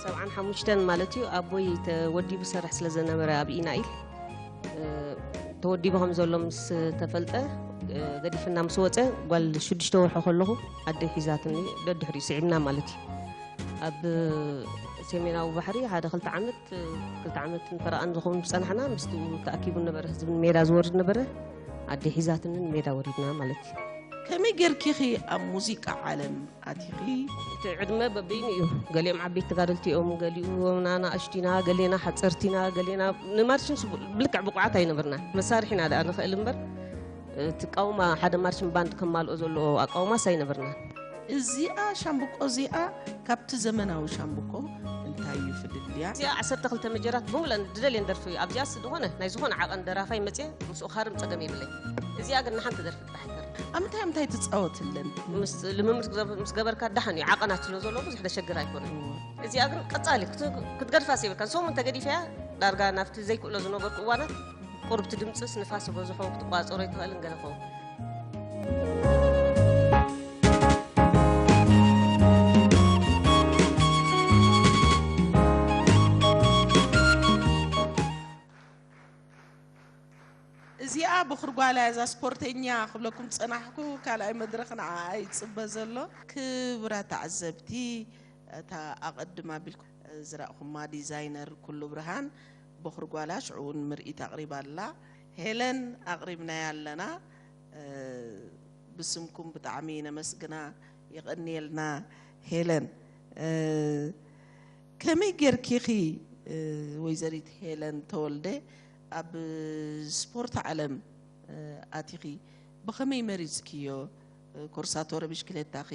ሰብዓን ሓሙሽተን ማለት እዩ። ኣቦይ ተወዲቡ ሰርሕ ስለ ዘነበረ ኣብ ኢናኢል ተወዲቡ ከም ዘሎ ምስ ተፈልጠ፣ ገዲፍና ምስ ወፀ፣ ጓል ሽዱሽተ ወርሒ ከለኹ ኣደይ ሒዛትኒ፣ ደድሕሪኡ ስዒብና ማለት እዩ። ኣብ ሰሜናዊ ባሕሪ ሓደ ክልተ ዓመት፣ ክልተ ዓመትን ፈረቓን ዝኸውን ዝፀናሕና፣ ምስኡ ተኣኪቡ ነበረ፣ ህዝቢ ንሜዳ ዝወርድ ነበረ። ኣደይ ሒዛትኒ ንሜዳ ወሪድና ማለት እዩ። ከመይ ጌርኪ ኢኺ ኣብ ሙዚቃ ዓለም ኣቲኺ? እቲ ዕድመ በበይኑ እዩ። ገሊኦም ዓበይቲ ተጋደልቲ እዮም፣ ገሊኡ ኣናእሽቲና፣ ገሌና ሓፀርቲና፣ ገሌና ንማርሽን ብልክዕ ብቑዓት ኣይነበርና። መሳርሒና ደኣ ንኽእል እምበር፣ እቲ ቃውማ ሓደ ማርሽን ባንድ ከማልኦ ዘለዎ ኣቃውማስ ኣይነበርና። እዚኣ ሻምብቆ እዚኣ ካብቲ ዘመናዊ ሻምብቆ እንታይ እዩ ፍልልያ? እዚኣ ዓሰርተ ክልተ መጀራት ብምለን ድደልየን ደርፊ ኣብዚኣስ ዝኾነ ናይ ዝኾነ ዓቐን ደራፋይ መፅየ ምስኡ ካርም ፀገም የብለይ። እዚኣ ግን ንሓንቲ ደርፊ ጥራሕ ይተርፍ። ኣብ ምንታይ ምንታይ ትፃወትለን? ምስ ልምምድ ምስ ገበርካ ደሓን እዩ። ዓቐናት ስለ ዘሎ ብዙሕ ደሸግር ኣይኮነን። እዚኣ ግን ቀፃሊ ክትገድፋስ የብልካን። ሰሙን ተገዲፈያ ዳርጋ ናብቲ ዘይክእሎ ዝነበርኩ እዋናት ቁሩብ እቲ ድምፅስ ንፋስ ዝበዝሖ ክትቋፀሮ ኣይትኽእልን ገለ ኸውን። እዚኣ ብኽርጓላ እዛ ስፖርተኛ ክብለኩም ዝፀናሕኩ ካልኣይ መድረኽ ንዓኣ ይፅበ ዘሎ። ክቡራት ተዓዘብቲ፣ እታ ኣቐድም ኣቢልኩም ዝረእኹማ ዲዛይነር ኩሉ ብርሃን ቦኽሪ ጓላ ሽዑ እውን ምርኢት ኣቕሪባ ኣላ። ሄለን ኣቕሪብናያ ኣለና። ብስምኩም ብጣዕሚ ነመስግና። የቐንየልና ሄለን። ከመይ ጌርኪ ኢኺ ወይዘሪት ሄለን ተወልደ ኣብ ስፖርት ዓለም ኣቲኺ? ብኸመይ መሪጽክዮ? ኮርሳቶረ ብሽክሌታኺ፣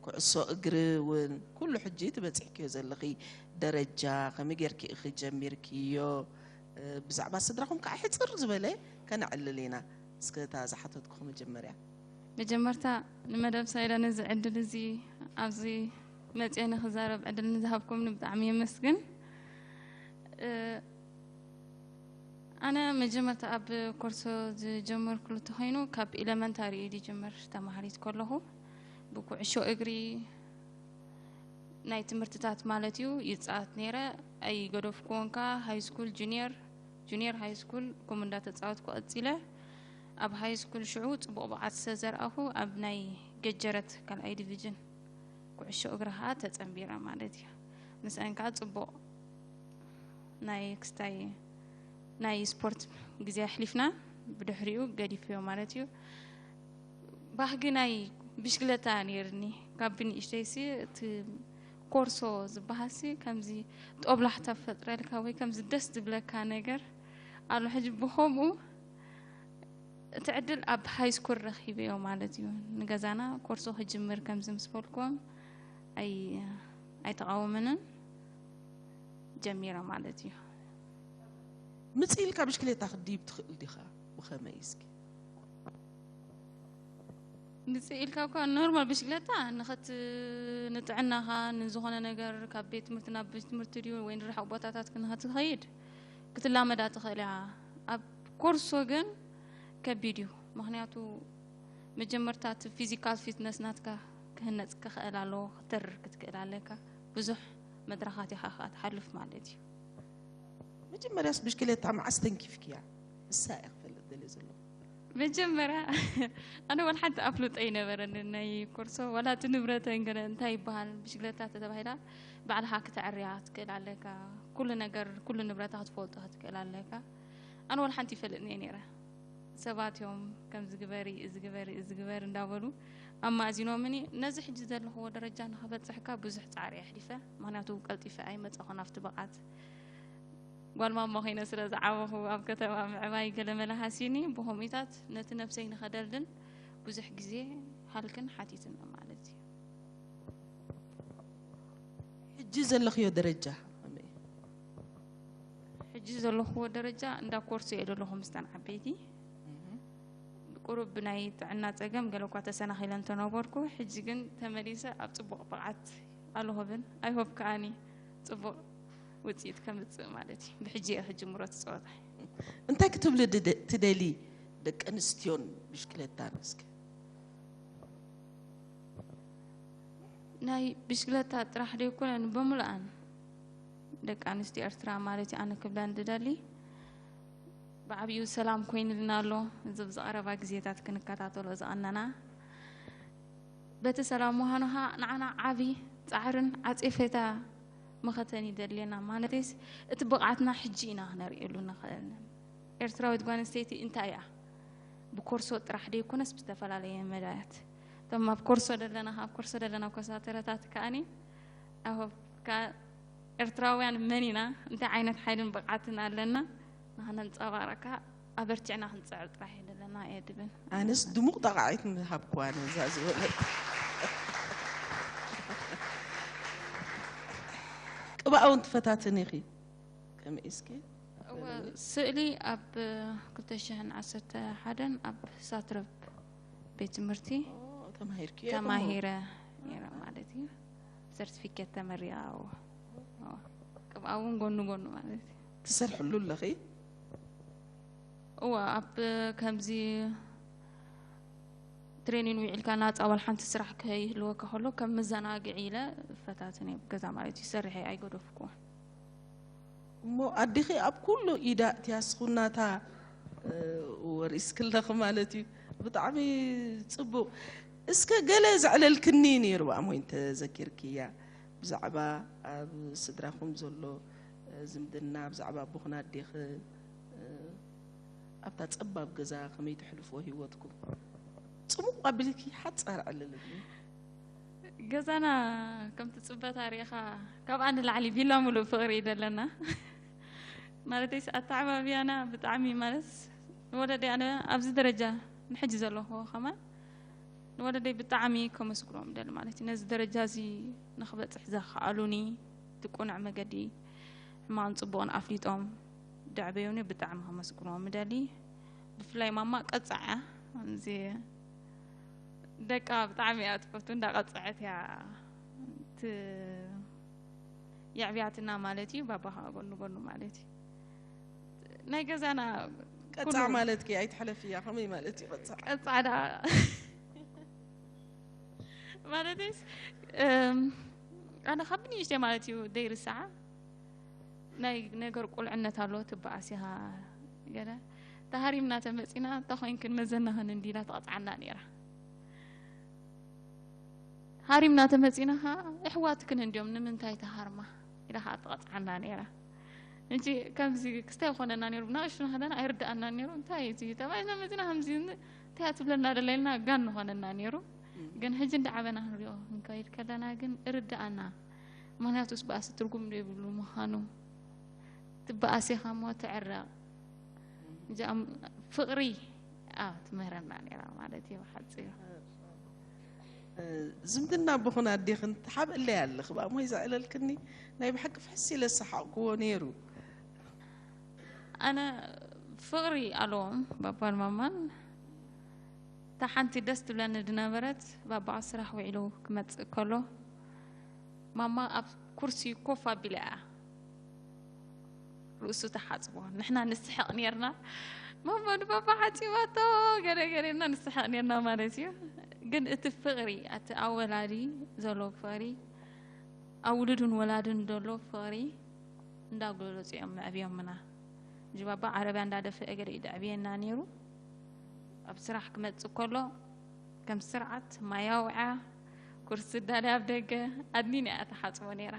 ኩዕሶ እግሪ እውን ኩሉ ሕጂ ትበጽሕክዮ ዘለኺ ደረጃ ከመይ ጌርኪ ኢኺ ጀሚርክዮ? ብዛዕባ ስድራኹም ከዓ ሕጽር ዝበለ ከነዕልል ኢና። እስከ እታ ዝሓተትኩኺ መጀመርያ። መጀመርታ ንመደብ ሳይዳ ነዚ ዕድል እዚ ኣብዚ መፅየ ንክዛረብ ዕድል ንዝሃብኩምኒ ብጣዕሚ የመስግን። ኣነ መጀመርታ ኣብ ኮርሶ ዝጀመርኩሉ እንተኾይኑ ካብ ኢለመንታሪ እዩ ዝጅምር። ተማሃሪት ከለኹ ብኩዕሾ እግሪ ናይ ትምህርትታት ማለት እዩ ይፃወት ነይረ። ኣይገደፍኩዎን ከዓ ሃይ ስኩል፣ ጁኒየር፣ ጁኒየር ሃይ ስኩል ከምኡ እንዳተፃወትኩ ቀፂለ። ኣብ ሃይ ስኩል ሽዑ ፅቡቕ ብቕዓት ዝተዘርኣኹ ኣብ ናይ ገጀረት ካልኣይ ዲቪዥን ኩዕሾ እግሪ ከዓ ተፀንቢረ ማለት እዩ። ምስአን ከዓ ፅቡቕ ናይ ክስታይ ናይ ስፖርት ግዜ ኣሕሊፍና ብድሕሪኡ ገዲፍዮ ማለት እዩ። ባህጊ ናይ ብሽክለታ ነይርኒ ካብ ብንእሽተይሲ እቲ ኮርሶ ዝበሃልሲ ከምዚ ጦብላሕታ ፈጥረልካ ወይ ከምዚ ደስ ዝብለካ ነገር ኣሎ። ሕጂ ብኸምኡ እቲ ዕድል ኣብ ሃይ ስኩል ረኺበዮ ማለት እዩ። ንገዛና ኮርሶ ክጅምር ከምዚ ምስ በልክዎም ኣይ ኣይተቓወመንን፣ ጀሚረ ማለት እዩ። ምጽእ ኢልካ ብሽክሌታ ክትድይብ ትኽእል ዲኻ? ብኸመይ እስኪ? ምጽእ ኢልካ እኳ ኖርማል ብሽክሌታ ንኸት ንጥዕናኻ ንዝኾነ ነገር ካብ ቤት ትምህርቲ ናብ ቤት ትምህርቲ ድዩ ወይ ንርሑቕ ቦታታት ንኸትኸይድ ክትላመዳ ትኽእል ኢኻ። ኣብ ኮርሶ ግን ከቢድ እዩ። ምኽንያቱ መጀመርታ እቲ ፊዚካል ፊትነስ ናትካ ክህነጽ ክኽእል ኣለዎ፣ ክተርር ክትክእል ኣለካ። ብዙሕ መድረኻት ኢኻ ከዓ ትሓልፍ ማለት እዩ። መጀመርያስ ብሽክሌታ መዓስ ተንኪፍክያ? እሳ እያ ክፈልጥ ደልየ ዘለኹ። መጀመርያ ኣነ ዋላ ሓንቲ ኣፍልጦ ኣይነበረንን ናይ ኮርሶ፣ ዋላ እቲ ንብረተን ገለ እንታይ ይበሃል ብሽክለታ ተተባሂላ ባዕልኻ ክተዕርያ ክትክእል ኣለካ። ኩሉ ነገር ኩሉ ንብረታ ክትፈልጦ ክትክእል ኣለካ። ኣነ ዋላ ሓንቲ ይፈልጥኒ እየ ነይረ። ሰባት እዮም ከምዚ ግበሪ እዚ ግበሪ እዚ ግበሪ እንዳበሉ ኣማእዚኖምኒ። ነዚ ሕጂ ዘለኽዎ ደረጃ ንኸበፅሕካ ብዙሕ ፃዕሪ ኣሕሊፈ። ምክንያቱ ቀልጢፈ ኣይመፀኹን ኣብቲ ብቕዓት። ጓል ማማ ኮይነ ስለ ዝዓበኹ ኣብ ከተማ ምዕባይ ገለመለ ሃሲኒ ብኸምኡታት ነቲ ነብሰይ ንኸደልድል ብዙሕ ግዜ ሃልክን ሓቲትን ማለት እዩ። ሕጂ ዘለኽዮ ደረጃ ከመይ እዩ? ሕጂ ዘለኽዎ ደረጃ እንዳ ኮርሶ እየ ዘለኹ ምስተን ዓበይቲ። ቁሩብ ብናይ ጥዕና ጸገም ገለ እኳ ተሰናኺለ እንተነበርኩ፣ ሕጂ ግን ተመሊሰ ኣብ ጽቡቕ ብቕዓት ኣለኹ ብን ኣይ ሆፕ ከኣኒ ጽቡቕ ውጽኢት ከምጽእ ማለት እዩ። ብሕጂ እየ ክጅምሮ እቲ ጸወታይ። እንታይ ክትብሊ ድደ- ትደሊ ደቂ ኣንስትዮን ብሽክለታን እስኪ? ናይ ብሽክለታ ጥራሕ ደይኮነን ብምሉኣን ደቂ ኣንስትዮ ኤርትራ ማለት እዩ ኣነ ክብለን ዝደሊ። ብዓብዩ ሰላም ኮይንልና ኣሎ። እዚ ብዝቐረባ ግዜታት ክንከታተሎ ዝቐነና በቲ ሰላም ምዃኑ ኸዓ ንዓና ዓቢ ጻዕርን ዓጼፈታ መኸተን ይደልየና። ማለትስ እቲ ብቕዓትና ሕጂ ኢና ክነርእየሉ ንኽእል። ኤርትራዊት ጓል ኣንስተይቲ እንታይ እያ? ብኮርሶ ጥራሕ ደይኮነስ ብዝተፈላለየ መዳያት እቶም ኣብ ኮርሶ ደለና ካብ ኮርሶ ደለና ኮሳተረታት ከኣኒ ኣሆ ኤርትራውያን መን ኢና እንታይ ዓይነት ሓይልን ብቕዓትን ኣለና ንኸነንፀባረካ ኣበርቲዕና ክንፅዕር ጥራሕ የለና እየ ድብል። ኣነስ ድሙቕ ጠቓዒት ምሃብኩዋ ነዛ ዝበለት ቅብኣ እውን ትፈታትን ኢኺ ከመይ እስኪ? እወ፣ ስእሊ ኣብ ክልተ ሽሕን ዓሰርተ ሓደን ኣብ ሳትረብ ቤት ትምህርቲ ተማሂርኪ ተማሂረ ነይረ ማለት እዩ። ሰርቲፊኬት ተመሪቐ። እወ። እወ። ቅብኣ እውን ጎኑ ጎኑ ማለት እዩ። ትሰርሕሉ ኣለኺ? እወ፣ ኣብ ከምዚ ትሬኒን ውዒልካ ናፃ ዋላ ሓንቲ ስራሕ ከይህልወካ ከሎ ከም መዘናግዒ ኢለ እፈታትን እየ። ገዛ ማለት እዩ ሰርሐ ኣይገደፍኩዎን። እሞ ኣዴኺ ኣብ ኩሉ ኢዳ እትያስኹናታ ወሪስክለኺ ማለት እዩ። ብጣዕሚ ፅቡቕ። እስከ ገለ ዘዕለልክኒ ነይሩ ኣሞይ እንተዘኪርክያ ብዛዕባ ኣብ ስድራኹም ዘሎ ዝምድና ብዛዕባ ኣቦኽን ኣዴኽን ኣብታ ፀባብ ገዛ ከመይ ትሕልፍዎ ህይወትኩም ፅሙቕ ኣቢልኪ ሓፃር ዕልልኒ። ገዛና ከምቲ ፅበት ኣሪእኻ ካብኣ ንላዕሊ ቪላ ሙሉእ ፍቕሪ እዩ ዘለና። ማለተይስ ኣተዓባብያና ብጣዕሚ ማለት ንወለደይ ኣነ ኣብዚ ደረጃ ንሕጂ ዘለኹ ከማን ንወለደይ ብጣዕሚ ከመስግኖም ደሊ ማለት እዩ። ነዚ ደረጃ እዚ ንኽበፅሕ ዘኽኣሉኒ እቲ ቁኑዕ መገዲ ሕማቕን ፅቡቕን ኣፍሊጦም ደዕበዩኒ ብጣዕሚ ከመስግኖም ደሊ። ብፍላይ ማማ ቀፃዕ እያ። እዚ ደቃ ብጣዕሚ እያ ትፈቱ እንዳቐፀዐት እያ ት የዕብያትና ማለት እዩ። ባባ ከዓ ጎኑ ጎኑ ማለት እዩ። ናይ ገዛና ቀፃዕ ማለት ከ ኣይትሕለፍያ ከመይ ማለት እዩ ቀፃዕ? ቀፃዕ ደኣ ማለትስ እም፣ ኣነ ካብ ንእሽተይ ማለት እዩ ደይርስዓ ናይ ነገር ቁልዕነት ኣሎ ትበኣስ ኢኻ ገለ ተሃሪምና ተመፂና እንታይ ኮይንክን መዘናኽን እንዲላ ትቐፅዓና ነይራ። ሃሪምና ተመፂና ከዓ ኣሕዋትክን እንዲዮም ንምንታይ ተሃርማ ኢላ ከዓ ትቐፅዓና ነይራ። እንጂ ከምዚ ክስታይ ይኾነና ነይሩ ብናእሽቱ ከለና ኣይርድኣና ነይሩ እንታይ እዩ ተባሂልና መፂና ከምዚ እንታይ እያ ትብለና ደላ ኢልና ጋን ንኾነና ነይሩ። ግን ሕጂ እንዳዓበና ክንሪኦ ክንከይድ ከለና ግን እርድኣና ምኽንያቱስ በኣሲ ትርጉም ዘይብሉ ምዃኑ ትበኣስ ኢኻ እሞ ትዕረቕ። እዚኣም ፍቕሪ ኣዎ ትምህረና ነይራ ማለት እዩ ብሓጺሩ። ዝምድና ኣቦኽን ኣዴኽን ትሓብእለይ ኣለኺ ብኣሞይ ዘዕለልክኒ ናይ ብሓቂ ፍሕስ ኢለ ዝሰሓቕክዎ ነይሩ። ኣነ ፍቕሪ ኣለዎም ባባን ማማን። እታ ሓንቲ ደስ ትብለኒ ዝነበረት ባባ ኣብ ስራሕ ውዒሉ ክመጽእ ከሎ ማማ ኣብ ኩርሲ ኮፍ ኣቢላ እያ ርእሱ ተሓጽቦ። ንሕና ንስሕቕ ኔርና። ማማ ንባባ ሓጺባቶ ገለ ገለ ኢልና ንስሕቕ ኔርና ማለት እዩ። ግን እቲ ፍቕሪ፣ እቲ ኣብ ወላዲ ዘሎ ፍቕሪ፣ ኣብ ውሉድን ወላድን ዘሎ ፍቕሪ እንዳገለጹ እዮም መዕብዮምና። ሕጂ ባባ ዓረብያ እንዳደፈአ ገለ እዩ ደዕብየና ነይሩ። ኣብ ስራሕ ክመጽእ ከሎ ከም ስርዓት ማይ ኣውዓ፣ ኩርሲ ዳልያ ኣብ ደገ ኣድኒና እያ ትሓጽቦ ነይራ።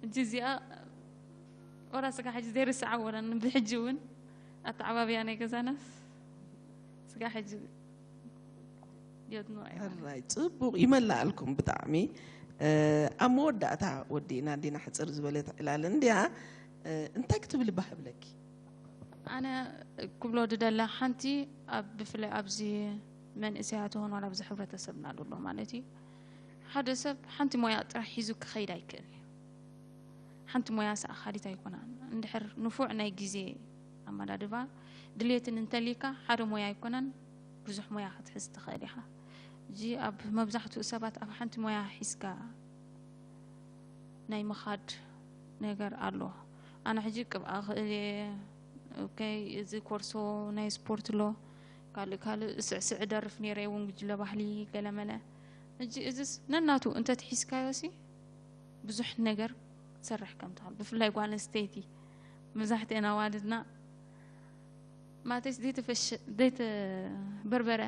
ሕጂ እዚኣ ወላ ስጋ ሕጂ ዘይርስዓ ወላ ብሕጂ እውን ኣተዓባብያ ናይ ገዛናስ ስጋ ሕጂ የድኖ ኣይኮነን። ሕራይ ጽቡቕ ይመላኣልኩም ብጣዕሚ። ኣብ መወዳእታ ወዲእና እንዲና ሕጽር ዝበለት ዕላል እንድያ። እንታይ ክትብሊ ባህ ብለኪ? ኣነ ክብሎ ዝደለ ሓንቲ ኣብ ብፍላይ ኣብዚ መንእሰያት ሆን ዋላ ኣብዚ ሕብረተሰብና ዘሎ ማለት እዩ ሓደ ሰብ ሓንቲ ሞያ ጥራሕ ሒዙ ክኸይድ ኣይክእል እዩ። ሓንቲ ሞያ ሰኣኻሊት ኣይኮናን። እንድሕር ንፉዕ ናይ ግዜ ኣመዳድባ ድሌትን እንተሊካ ሓደ ሞያ ኣይኮነን ብዙሕ ሞያ ክትሕዝ ትኽእል ኢኻ። እዚ ኣብ መብዛሕትኡ ሰባት ኣብ ሓንቲ ሞያ ሒዝካ ናይ ምኻድ ነገር ኣሎ። ኣነ ሕጂ ቅብኣ ክእል እየ ኦኬ እዚ ኮርሶ ናይ ስፖርት ኣሎ ካልእ ካልእ ስዕስዕ ደርፍ ነይረ እውን ጉጅለ ባህሊ ገለመለ ሕጂ እዚስ ነናቱ እንተትሒዝካዮ ሲ ብዙሕ ነገር ትሰርሕ ከም ትኽእል ብፍላይ ጓል ኣንስተይቲ መብዛሕትኤን ኣዋልድና ማለተይ ዘይተፈሽ ዘይተበርበረ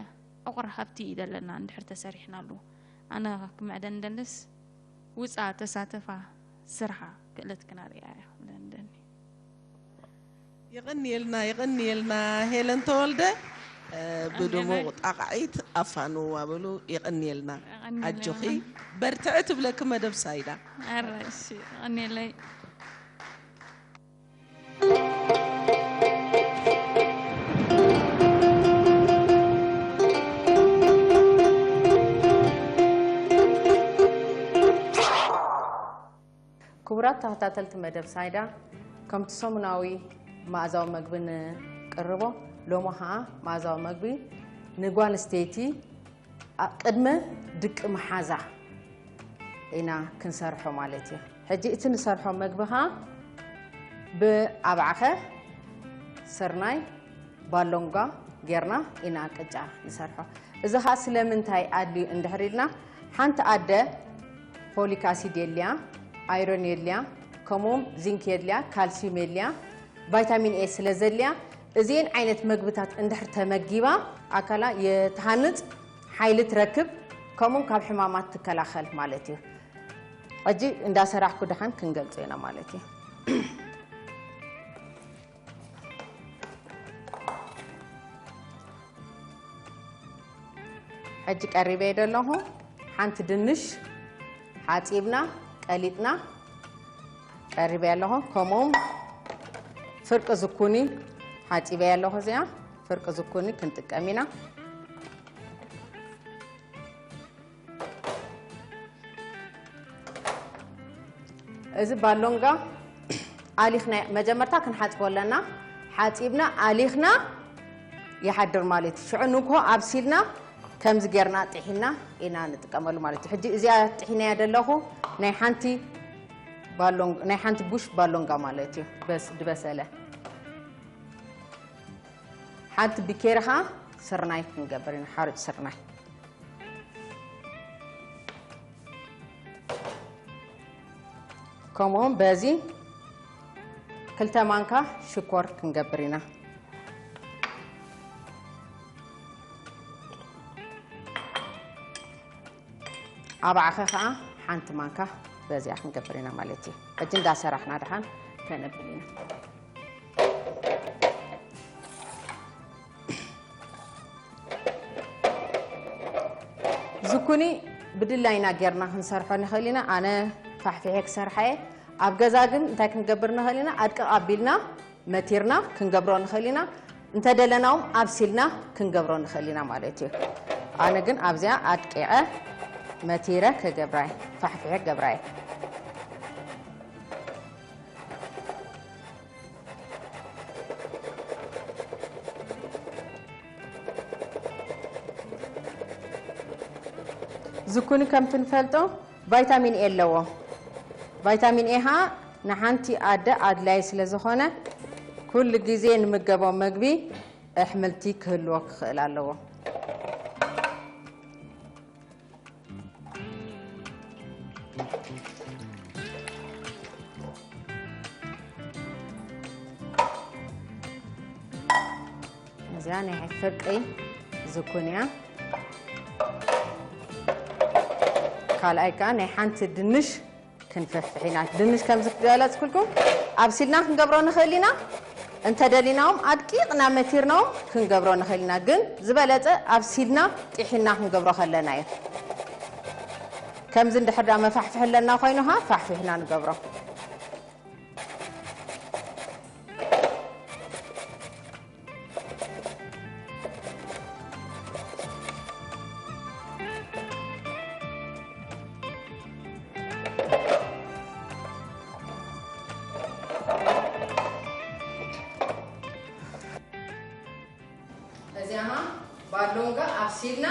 ዕቑር ሃብቲ እዩ ዘለና እንድሕር ተሰሪሕናሉ ኣነ ክምዕደን ደልስ ውፃ ተሳተፋ ስርሓ ክእለትክን ኣርእያ እያ ክብለን ደኒ። የቐንየልና የቐንየልና ሄለን ተወልደ ብድሙቕ ጣቕዒት ኣፋንዋ በሉ። የቐንየልና ኣጆኺ በርትዒ ትብለኪ መደብ ሳይዳ። ኣረ እሺ የቐንየለይ። ክቡራት ተኸታተልቲ መደብ ሳይዳ፣ ከምቲ ሰሙናዊ መኣዛዊ መግቢ ንቅርቦ፣ ሎሚ ኸዓ መኣዛዊ መግቢ ንጓል ኣንስተይቲ ቅድመ ድቂ መሓዛ ኢና ክንሰርሖ ማለት እዩ። ሕጂ እቲ ንሰርሖ መግቢ ኸዓ ብኣባዕኸ፣ ስርናይ፣ ባሎንጓ ጌርና ኢና ቅጫ ንሰርሖ። እዚ ኸዓ ስለምንታይ ኣድልዩ እንድሕር ኢልና፣ ሓንቲ ኣደ ፎሊክ ኣሲድ የድልያ፣ ኣይሮን የድልያ፣ ከምኡውን ዚንክ የድልያ፣ ካልሲዩም የድልያ፣ ቫይታሚን ኤ ስለ ዘድልያ፣ እዚኤን ዓይነት መግብታት እንድሕር ተመጊባ ኣካላ የትሃንጽ፣ ሓይሊ ትረክብ፣ ከምኡውን ካብ ሕማማት ትከላኸል ማለት እዩ። ሕጂ እንዳሰራሕኩ ደሓን ክንገልጾ ኢና ማለት እዩ። ሕጂ ቀሪበ ኣለኹ። ሓንቲ ድንሽ ሓፂብና ቀሊጥና ቀሪበ ኣለኹ። ከምኡ ፍርቂ ዝኩኒ ሓፂበ ኣለኹ። እዚኣ ፍርቂ ዝኩኒ ክንጥቀም ኢና። እዚ ባሎንጋ ኣሊኽና መጀመርታ ክንሓፅቦ ኣለና። ሓፂብና ኣሊኽና ይሓድር ማለት እዩ። ሽዑ ንግሆ ኣብሲልና ከምዚ ጌርና ጥሒና ኢና ንጥቀመሉ ማለት እዩ። ሕጂ እዚኣ ጥሒናያ ዘለኹ ናይ ሓንቲ ባሎንጋ ናይ ሓንቲ ቡሽ ባሎንጋ ማለት እዩ። በስ ዝበሰለ ሓንቲ ቢኬሪ ኸዓ ስርናይ ክንገብር ኢና፣ ሓሩጭ ስርናይ። ከምኡውን በዚ ክልተ ማንካ ሽኮር ክንገብር ኢና። ኣባዕኸ ከዓ ሓንቲ ማንካ በዚኣ ክንገብር ኢና ማለት እዩ። ሕጂ እንዳሰራሕና ድሓን ከነብል ኢና። ዝኩኒ ብድላይና ጌርና ክንሰርሖ ንኽእል ኢና። ኣነ ፋሕፊሐ ክሰርሓ እየ። ኣብ ገዛ ግን እንታይ ክንገብር ንኽእል ኢና? ኣድቅቕ ኣቢልና መቲርና ክንገብሮ ንኽእል ኢና። እንተደለና እውን ኣብሲልና ክንገብሮ ንኽእል ኢና ማለት እዩ። ኣነ ግን ኣብዚኣ ኣድቂቐ መቲረ ክገብራ እየ፣ ፋሕፊሐ ክገብራ እየ። ዝኩኒ ከምቲ ንፈልጦ ቫይታሚን ኤ ኣለዎ። ቫይታሚን ኤ ኸዓ ንሓንቲ ኣደ ኣድላይ ስለ ዝኾነ ኩሉ ግዜ ንምገቦ መግቢ ኣሕምልቲ ክህልዎ ክኽእል ኣለዎ። እዚኣ ናይ ፍርቂ ዝኩን እያ። ካልኣይ ከዓ ናይ ሓንቲ ድንሽ ክንፈፍሕ ኢና። ድንሽ ከም ዝገለጽኩልኩም ኣብሲልና ክንገብሮ ንኽእል ኢና። እንተደሊናዎም ኣድቂቕና መቲርናዎም ክንገብሮ ንኽእል ኢና። ግን ዝበለጸ ኣብሲልና ጢሒና ክንገብሮ ከለና እዩ። ከምዚ እንድሕር ዳ መፋሕፍሒ ኣለና ኮይኑ ኸዓ ፋሕፊሕና ንገብሮ። እዚኣ ባሎንጋ ኣብሲልና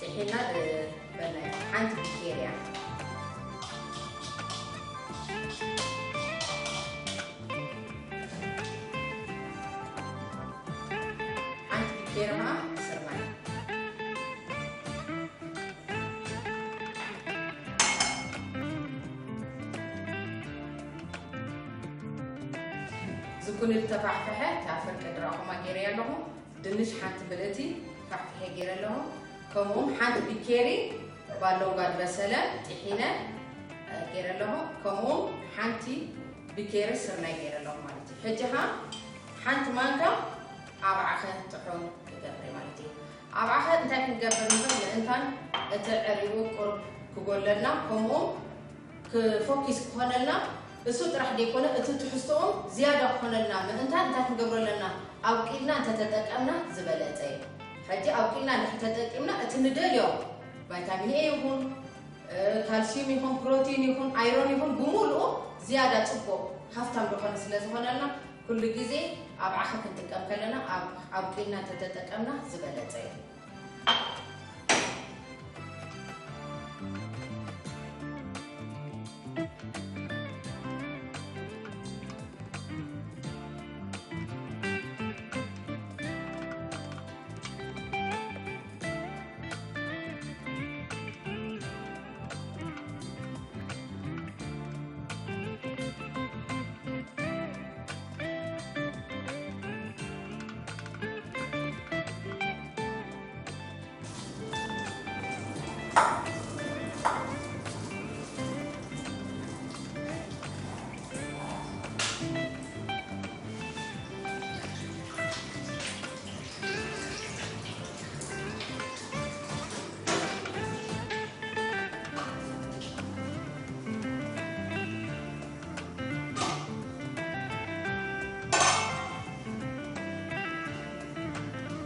ጥሒና ዝበልናዮ ሓንቲ ቢኬርያ። ሓንቲ ቢኬርያ ስርናይ። ዝኩኒ ዝተፋሕፈሐ፣ እታ ፍርቂ ድራኹማ ገይረያ ኣለኹ። ድንሽ ሓንቲ ምልእቲ ፋሕፊሐ ገይረ ኣለኹ። ከምኡውን ሓንቲ ቢኬሪ ባሎንጋ ዝበሰለ ጥሒነ፣ እ፣ ገይረ ኣለኹ። ከምኡውን ሓንቲ ቢኬሪ ስርናይ ገይረ ኣለኹ ማለት እዩ። ሕጂ ኸዓ ሓንቲ ማንካ ኣብዓኸ ጥሑን ክገብር ማለት እዩ። ኣብዓኸ እንታይ ክንገብር ንኽእል? ምእንታን እቲ ዕሪኡ ቁሩብ ክጎለልና፣ ከምኡ ክፎኪስ ክኾነልና፣ እሱ ጥራሕ ዘይኮነ እቲ ትሕዝቶኦም ዝያዳ ክኾነልና ምእንታን እንታይ ክንገብሮ ኣለና? ኣብቂልና እንተተጠቀምና ዝበለጸ እዩ። ሕጂ ኣብቂልና እንድሕር ተጠቂምና እቲ ንደልዮ ቫይታሚን ኤ ይኹን፣ እ፣ ካልሲዩም ይኹን፣ ፕሮቲን ይኹን፣ ኣይሮን ይኹን፣ ብምሉኡ ዝያዳ ጽቡቕ ሃፍታም ዝኾነ ስለ ዝኾነልና፣ ኩሉ ግዜ ኣብዓኸ ክንጥቀም ከለና ኣብ-፣ ኣብቂልና እንተተጠቀምና ዝበለጸ እዩ።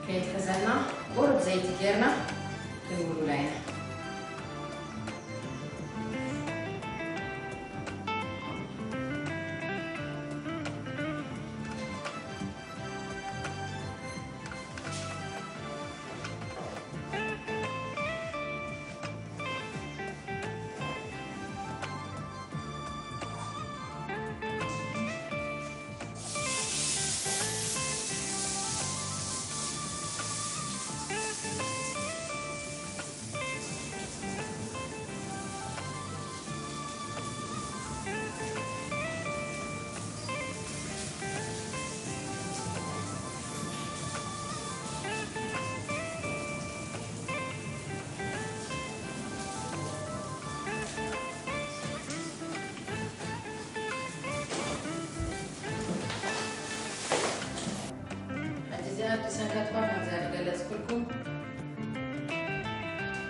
ከይትሕዘና ቁሩብ ዘይቲ ጌርና ክንውልውላ ኢና። ሕጂ እዚኣ ብሰንከትባ ከምዛ ዝገለጽኩልኩም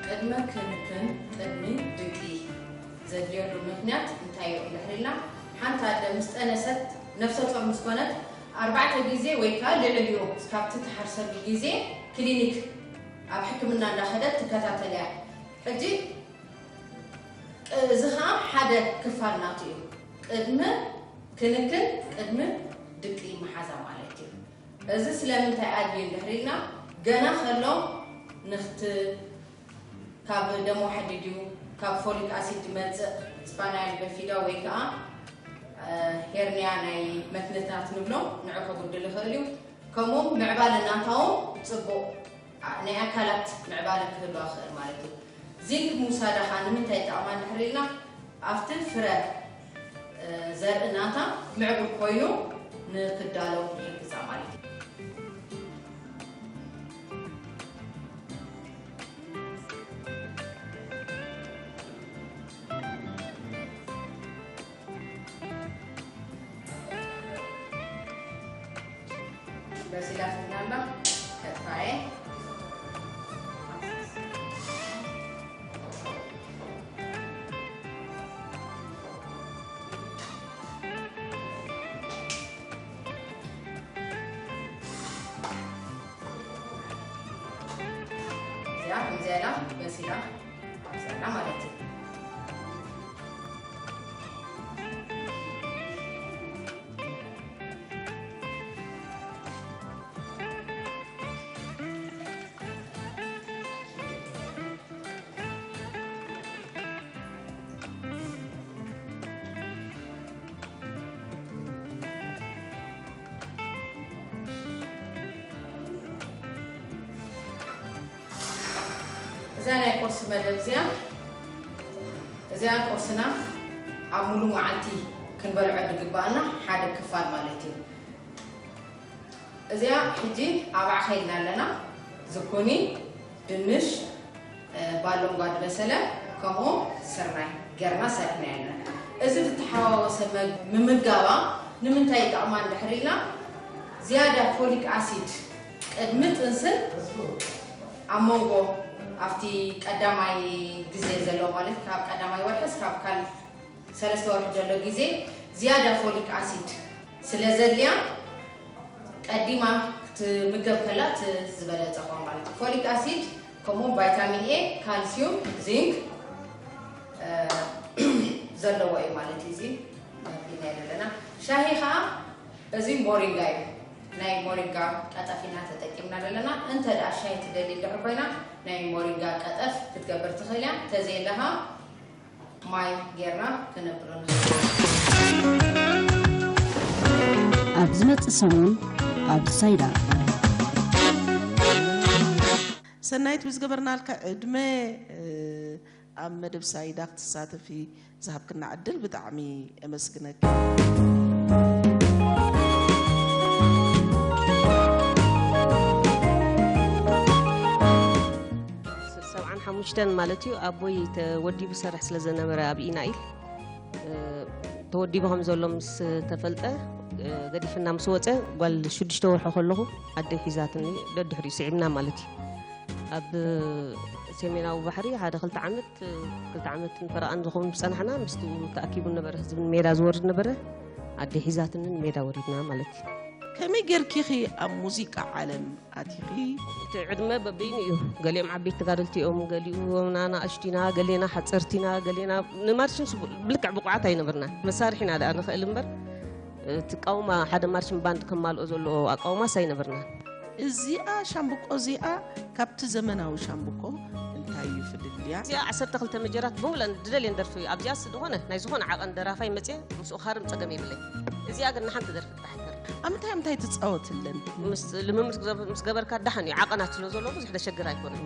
ቅድመ ክንክን ቅድሚ ድቂ ዘድልየሉ ምኽንያት እንታይ እዩ እንድሕር ኢልና፣ ሓንቲ ኣደ ምስ ጠነሰት፣ ነፍሰ ጡር ምስ ኮነት፣ ኣርባዕተ ግዜ ወይ ከዓ ልዕሊኡ ካብቲ ትሓርሰሉ ግዜ ክሊኒክ፣ ኣብ ሕክምና እንዳኸደት ትከታተል እያ። ሕጂ ቅ- እዚ ከዓ ሓደ ክፋል ናቱ እዩ። ቅድሚ ክንክን፣ ቅድሚ ድቂ መሓዛ ማለት እዩ። እዚ ስለምንታይ ኣድልዩ እንድሕር ኢልና፣ ገና ከሎ ንክት ካብ ደም ዋሕዲ ድዩ፣ ካብ ፎሊክ ኣሲድ ዝመጽእ ስፓናይል በፊዳ ወይ ከዓ ሄርኒያ ናይ መትንታት ንብሎ፣ ንዑ ከጉድል ይኽእል እዩ። ከምኡ ምዕባለ ናታውን ጽቡቕ ናይ ኣካላት ምዕባለ ክህልዋ ይኽእል ማለት እዩ። ዚንክ ምውሳዳ ኸኣ ንምንታይ ይጠቕማ እንድሕር ኢልና፣ ኣብቲ ፍረ ዘርኢ ናታ ምዕቡል ኮይኑ ንክዳሎ ይሕግዛ ማለት እዩ። በሲላ ትናላ ከጥፋኤ እዚኣ ከምዚኣ ኢላ በሲላ ኣብዚኣ ማለት እዩ። እዛ ናይ ቁርሲ መደብ እዚኣ፣ እዚኣ ቁርስና ኣብ ሙሉ መዓልቲ ክንበልዖ ዝግባኣና ሓደ ክፋል ማለት እዩ። እዚኣ ሕጂ ኣብ ዓኸ ኢልና ኣለና። ዝኩኒ፣ ድንሽ፣ ባሎንጓ ዝበሰለ፣ ከምኡ ስርናይ ጌርና ሰሪሕና ኣለና። እዚ ዝተሓዋወሰ መግ- ምምጋባ ንምንታይ ይጠቕማ እንድሕር ኢልና፣ ዝያዳ ፎሊክ ኣሲድ ቅድሚ ጥንስን ኣብ መንጎ ኣብቲ ቀዳማይ ግዜ ዘሎ ማለት ካብ ቀዳማይ ወርሒ እስካብ ካል ሰለስተ ወርሒ ዘሎ ግዜ ዝያዳ ፎሊክ ኣሲድ ስለ ዘድልያ ቀዲማ ክትምገብ ከላ እቲ ዝበለጸ ኾን ማለት እዩ። ፎሊክ ኣሲድ ከምኡ ቫይታሚን ኤ፣ ካልሲዩም፣ ዚንክ እ፣ ዘለዎ እዩ ማለት እዩ። እዚ ኣቢልና ዘለና ሻሂ ኸዓ እዚ ሞሪንጋ እዩ። ናይ ሞሪንጋ ቀጠፍ ኢና ተጠቂምና ዘለና። እንተ ደኣ ሻሂ ትደሊ እንድሕር ኮይና ናይ ሞሪንጋ ቀጠፍ ክትገብር ትኽእል እያ። እንተዘየለኻ ማይ ጌርና ከነብሎ ንኽእል። ኣብ ዝመጽእ ሰሙን ኣብ ሳይዳ። ሰናይት፣ ብዝገበርናልካ ዕድመ፣ እ፣ ኣብ መደብ ሳይዳ ክትሳተፊ ዝሃብክና ዕድል ብጣዕሚ እመስግነኪ። ሰብዓን ሓሙሽተን ማለት እዩ። ኣቦይ ተወዲቡ ሰርሕ ስለ ዘነበረ ኣብ ኢናኢል፣ እ፣ ተወዲቡ ከም ዘሎ ምስ ተፈልጠ፣ እ፣ ገዲፍና ምስ ወፀ፣ ጓል ሽዱሽተ ወርሒ ከለኹ ኣደይ ሒዛትኒ ደድሕሪኡ ስዒብና ማለት እዩ። ኣብ ሰሜናዊ ባሕሪ ሓደ ክልተ ዓመት፣ ክልተ ዓመትን ፈረቓን ዝኸውን ዝጸናሕና፣ ምስኡ ተኣኪቡ ነበረ፣ ህዝቢ ንሜዳ ዝወርድ ነበረ። ኣደይ ሒዛትኒ ንሜዳ ወሪድና ማለት እዩ። ከመይ ጌርኪ ኢኺ ኣብ ሙዚቃ ዓለም ኣቲኺ? እቲ ዕድመ በበይኑ እዩ። ገሊኦም ዓበይቲ ተጋደልቲ እዮም፣ ገሊኡ ኣናእሽቲና፣ ገሌና ሓጸርቲና፣ ገሌና ንማርሽን ስቡ-፣ ብልክዕ ብቑዓት ኣይነበርናን። መሳርሒና ደኣ ንኽእል እምበር፣ እቲ ኣቃውማ ሓደ ማርሽን ባንድ ከማልኦ ዘለዎ ኣቃውማስ ኣይነበርናን። እዚኣ ሻምብቆ እዚኣ ካብቲ ዘመናዊ ሻምብቆ እንታይ እዩ ፍልልያ? እዚኣ ዓሰርተ ክልተ መጀራት ብሙለን ዝደልየን ደርፊ ኣብዚኣስ ዝኾነ ናይ ዝኾነ ዓቐን ደራፋይ መፅየ ምስኡ ክሃርም ፀገም የብለይ። እዚኣ ግን ንሓንቲ ደርፊ ጥራሕ ይፈርድ። ኣብ ምንታይ ምንታይ ትፃወትለን? ምስ ልምምድ ክዘብ-፣ ምስ ገበርካ ደሓን እዩ። ዓቐናት ስለ ዘሎ ብዙሕ ዘሸግር ኣይኮነን።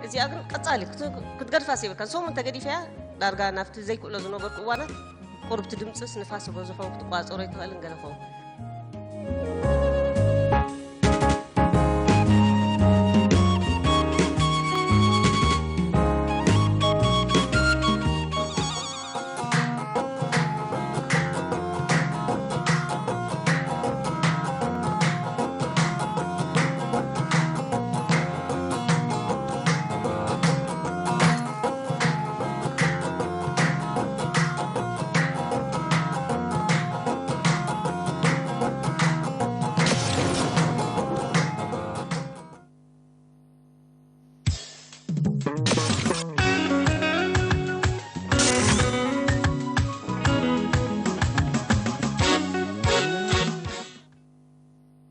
እዚኣ ግን ቀፃሊ ክት-፣ ክትገድፋስ የብልካ። ሰሙን ተገዲፈያ ዳርጋ ናብቲ ዘይክእሎ ዝነበርኩ እዋናት ቁርብቲ ድምፅስ ንፋስ ዝበዝሖ ክትቋፀሮ ይትኽእልን ገለ ኸውን።